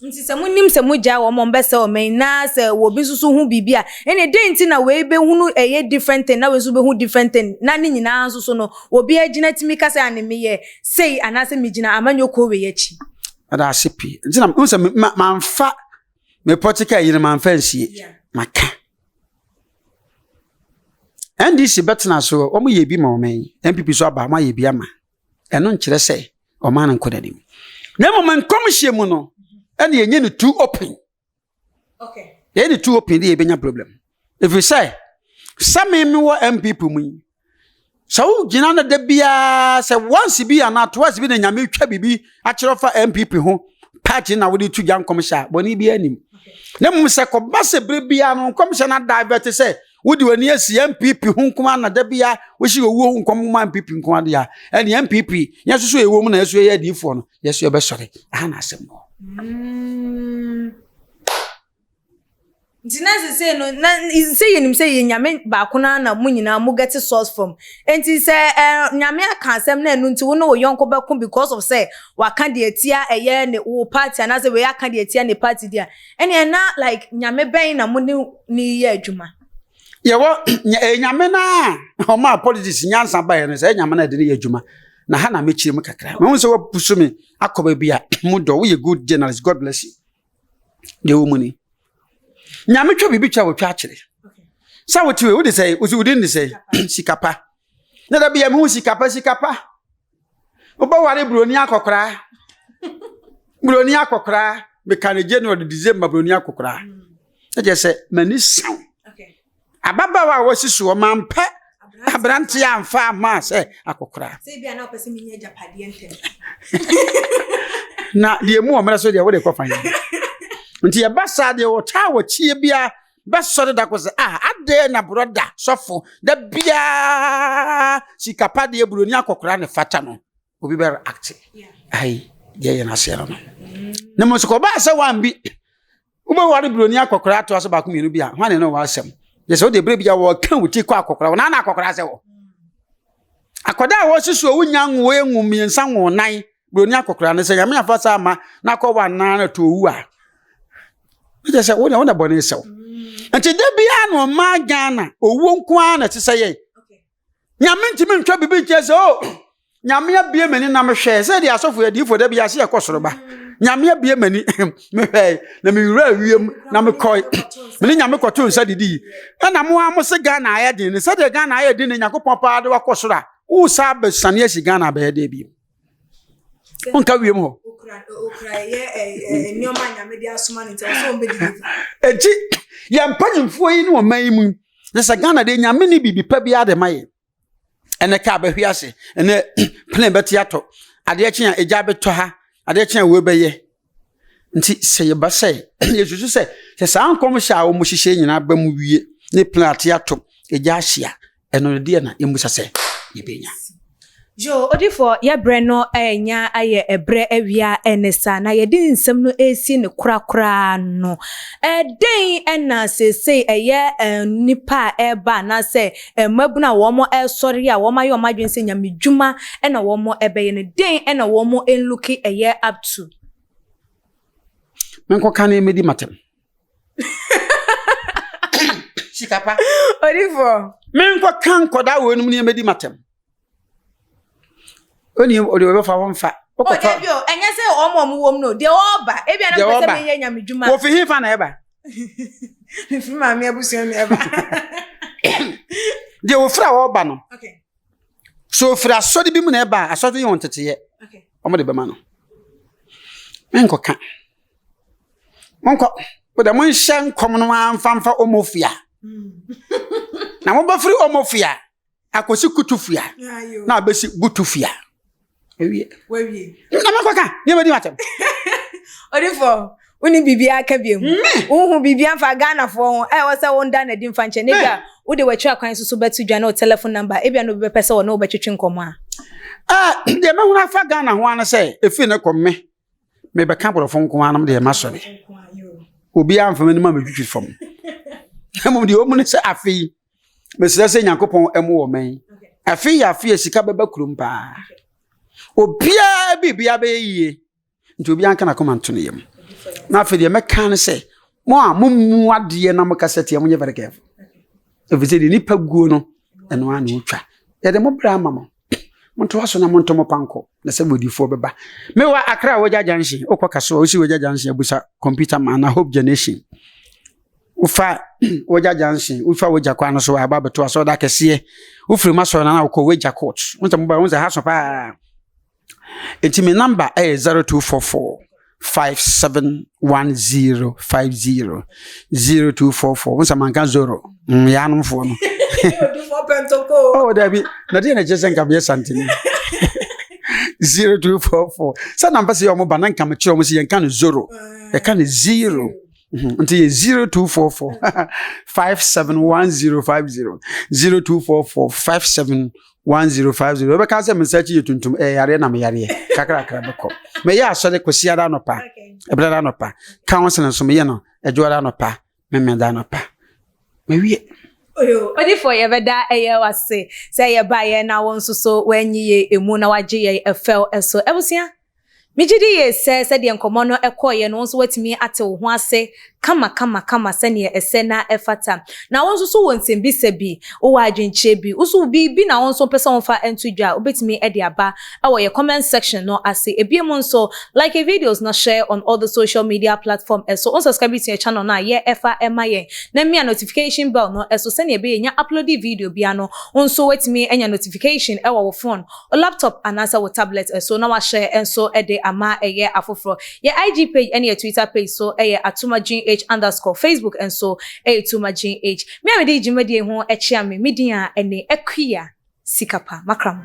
Nti sɛ monim sɛ mogyaa wɔn a wɔbɛsɛe ɔman yi na sɛ obi nso so hu biribi a, ɛnneɛ dɛn nti na wei bɛhunu ɛyɛ different thing na wei nso bɛhu different thing na ne nyinaa nso so no obiara gyina tumi ka sɛ ane meyɛ sei anaasɛ megyina amanyɔ kuo wei akyi. Meda ase pii. Nti na wohu sɛ mamfa me political yi no mamfa nsie. Maka. NDC bɛtena so, wɔn yɛ bi ma ɔman yi. NPP so aba, wɔn ayɛ bi ama. Ɛno nkyerɛ sɛ ɔman no nkɔ n'anim. Na mmom nkɔmhyɛ mu no, ɛna yɛnyɛ no too open. Yɛyɛ no too open de yɛbɛnya problem. Ɛfiri sɛ, sɛ me mewɔ NPP mu yi, sɛ wogyina no da biara sɛ once bi anaa twice bi na nyame twa biribi akyerɛ fa npp ho party na wode to gya nkɔmhyɛ a bɔne biara nim na mmom sɛ kɔba sɛ berɛ biara no nkɔmhyɛ no adivert sɛ wode w'ani asi npp ho nko ara na da biara wosi owuo ho nkɔm ma npp nko ara deɛ a ɛne npp yɛn nso so ɛwɔ mu na yɛso yɛyɛ adiifoɔ no yɛso yɛbɛsɔre aha na asɛm no Nti na sesei no, na sɛ yɛnim sɛ yɛ Nyame baako no ara na mo nyinaa mo get source from. Nti sɛ eh, Nyame aka asɛm na ɛno nti wo ne wo yɔnko bɛko because of sɛ waka deɛ atia ɛyɛ ne wo party anaasɛ wei aka deɛ atia ne party deɛ a, ɛneɛ na like Nyame bɛn na mo ne ne yɛ adwuma? Yɛwɔ ɛyɛ Nyame no a ɔmaa politics nyansa baeɛ no, sɛ ɛyɛ Nyame no a ɛde no yɛ adwuma. Na ha na mekyerɛ mu kakra. Mehu sɛ woapusu me akɔ baabi a mu dɔ. Woyɛ good journalist. God bless you. Deɛ wɔ mu ni. Nyame twa biribi twa wɔtwa akyerɛ. Sɛ wote wei wode sɛ wosi wodin de sɛ sika pa. Na da bia mehu sika pa sika pa. Wobɛware buroni akɔkoraa. Buroni akɔkoraa. Meka ne January December buroni akɔkoraa. Ɛkyɛ sɛ m'ani saw. Ababaawa a wɔasi soɔ, mampɛ aberanteɛ amfa amma sɛ akɔkoraa. Na deɛ mu wɔ mmerɛ so deɛ wode kɔfa yɛ. Nti ɛba saa deɛ wɔtaa wɔkyie biara bɛsɔre da kɔ sɛ ah adɛn na brɔda sɔfo da biara sika pa deɛ buroni akɔkoraa ne fata no obi bɛ react ayi deɛ yɛ n'aseɛ no no na mo nso kɔbaa sɛ wɔn bi Wobɛware buroni akɔkora atoa so baako mmienu bi a, hwan ne no wɔ asɛm? Yɛ sɛ wode berɛ bi a wɔka wo ti kɔ akɔkora wo na na akɔkora sɛ wɔ. Akɔda a wɔsi so wonya nwoe nwo mmiɛnsa nwo nan buroni akɔkora no sɛ nyame afa saa ama na akɔ wa nan na to owu a. Kyɛ sɛ wo na wo na bɔne sɛw. Nti da biara na ɔmaa Ghana owuo nko ara na ɛte sɛ yɛn. Nyame ntumi ntwa biribi nkyerɛ sɛ o oh, Nyame abie m'ani na mehwɛɛ sɛ deɛ asɔfo adiyifoɔ da bi ase ɛkɔ soro ba. Nyame abie m'ani mehwɛɛ na mewura wiem na mekɔe mene Nyame kɔto nsa didii. Ɛna mo a mo se Ghana ayɛ den no sɛdeɛ Ghana ayɛ den na Nyankopɔn paa de wakɔ soro a wosa abɛsane asi Ghana abɛyɛ dɛ bio. Wonka wiem hɔ. Enti yɛn mpanyimfoɔ yi ne ɔman yi mu na sɛ Ghana deɛ Nyame ne biribi pa biara de ma yɛn. Ɛnɛ kaa bɛhwe ase, ɛnɛ plane bɛte atɔ, adeɛ kye a egya bɛtɔ ha, adeɛ kye a wei bɛyɛ. Nti sɛ yɛba sɛ yɛsusu sɛ sɛ saa nkɔmhyɛ a wɔhyehyɛ nyinaa ba mu wie ne plane ate atɔ, egya ahye a, ɛno no deɛ na yɛmmisa sɛ yɛbɛnya. Yo, odifoɔ, yɛ berɛ no renya ayɛ ɛberɛ awia ɛne saa, na yɛde nsɛm no resi no korakora no, ɛdɛn na seesei ɛyɛ nnipa a ɛreba anaasɛ mmabunu a wɔresɔre a wɔayɛ wɔn adwene sɛ nyamedwuma na wɔbɛyɛ no, dɛn na wɔn looki ɛyɛ up to? Menkɔka ne mɛdi matam. Sikapa. Odifoɔ. Menkɔka nkɔdaa wɔ enum ne mɛdi matam. Oni ɔde ɔbɛfa wɔn fa. O dabi o, ɛnyɛ sɛ wɔn a wɔn wɔm no, deɛ ɔreba. Ebi anam pɛ sɛ meyɛ nyame dwuma. Wɔfi hin fa na ɛba. Mefiri maame abusua mu ɛba. Deɛ ofiri a ɔreba no. Okay. So ofiri asɔre bi mu na ɛba a, asɔre yɛ wɔn teteyɛ. Okay. Wɔn de bɛma no. Menkɔka. Monkɔ. Wode monhyɛ nkɔm no ara mfa mfa Omofia. Na mobɛfiri Omofia akɔsi Kutufia na abɛsi Butufia. Awie. Wawie. Na mekɔka nneɛma di matam. Odifo, woni biribiara ka bi mu. Wohu biribiara mfa Ghanafoɔ ho. Ɛwɔ sɛ wonda no adi mfa nkyɛn. Na ebia wode w'akyiri akwan nso so bɛto dwa ne wo telephone number. Ebia na obi bɛpɛ sɛ ɔne wo bɛtwetwe nkɔmmɔ a. Deɛ mɛhunu afa Ghana ho ara ne sɛ, ɛfiri ne kɔ me mebɛka borɔfo nko ara nom deɛ masɔre obiara mfa m'anim a metwitwi fam na mmom deɛ ɔmu ne sɛ afe yi mesrɛ sɛ nyankopɔn ɛmo wɔ mɛn afe yɛ afe a sika bɛba kurom paa obiara biribiara bɛyɛ yie nti obiara nka n'akoma nto ne yam na afei deɛ mɛka ne sɛ mo a mommu adeɛ na mokasa tia monyɛ very careful ɛfiri sɛ deɛ nipa guo no ɛno ara na ɔtwa yɛde mo berɛ ama mo Montoa so na monto mo pankɔ, na sɛ modifoɔ bɛba. Mewɔ Accra Wagya Junction, wokɔ Kasoa, wosi Wagya Junction abusa computer man na Hope Generation. Wofa Wagya Junction, wofa Wagya kwan no so aba abɛto asɔreda kɛseɛ. Wofiri mu asɔre no na wokɔ Wagya Court. Wo sɛ moba, wo sɛ ha so paa. Enti me number ɛyɛ 0244 571050 0244 wo sɛ manka zoro yɛanomfoɔ no oh dabi na deɛ na ɛkyerɛ sɛ nka meyɛ santene 0244 sɛ na mpɛ sɛ yɛ ɔmo ba na nka mekyerɛ ɔmo sɛ yɛnka no zoro yɛka no zero nti yɛ 0244 571050 0244 57 1050 wobɛka sɛ me nsa akyi yɛ tuntum ɛyɛ yareɛ na meyareɛ kakrakra bɛkɔ meyɛ asɔre kwasiada anɔpa ɛberɛ da anɔpa counseling nso meyɛ no adwoada anɔpa memeda anɔpa mawie. Oyo, odifoɔ yɛbɛda ɛyɛ wase sɛ yɛbaeɛ na wo nso so woanyi yɛ emu na wagye yɛn ɛfɛw ɛso. Abusua, Megye di yie sɛ sɛdeɛ nkɔmmɔ no kɔeɛ no, wo nso woatumi ate wo ho ase kamakamakama sɛdeɛ ɛsɛ na ɛfata. Na wo nso so wɔ nsɛmmisa bi, wowɔ adwenkyerɛ bi, wo nso biribi na wo nso wopɛ sɛ wofa nto dwa a, wobɛtumi de aba wɔ yɛn comment section no ase. Ebiem nso, like yɛn videos na share on all the social media platform so. Wo nsubscribe to yɛn channel no a, yɛ fa ma yɛn na mia notification bell no so sɛdeɛ ɛbɛyɛ yɛnya uploadi video biara no, wo nso woatumi anya notification wɔ wo phone wo laptop anaasɛ wo tablet so na wahyɛ nso de ama ɛyɛ afoforɔ. Yɛ IG page ne yɛ Twitter page so yɛ atumagh underscore, Facebook nso yɛ tumagh. Me a mede dwumadie yi ho kyea me, me din a ɛne Akua Sikapa. Makra mo.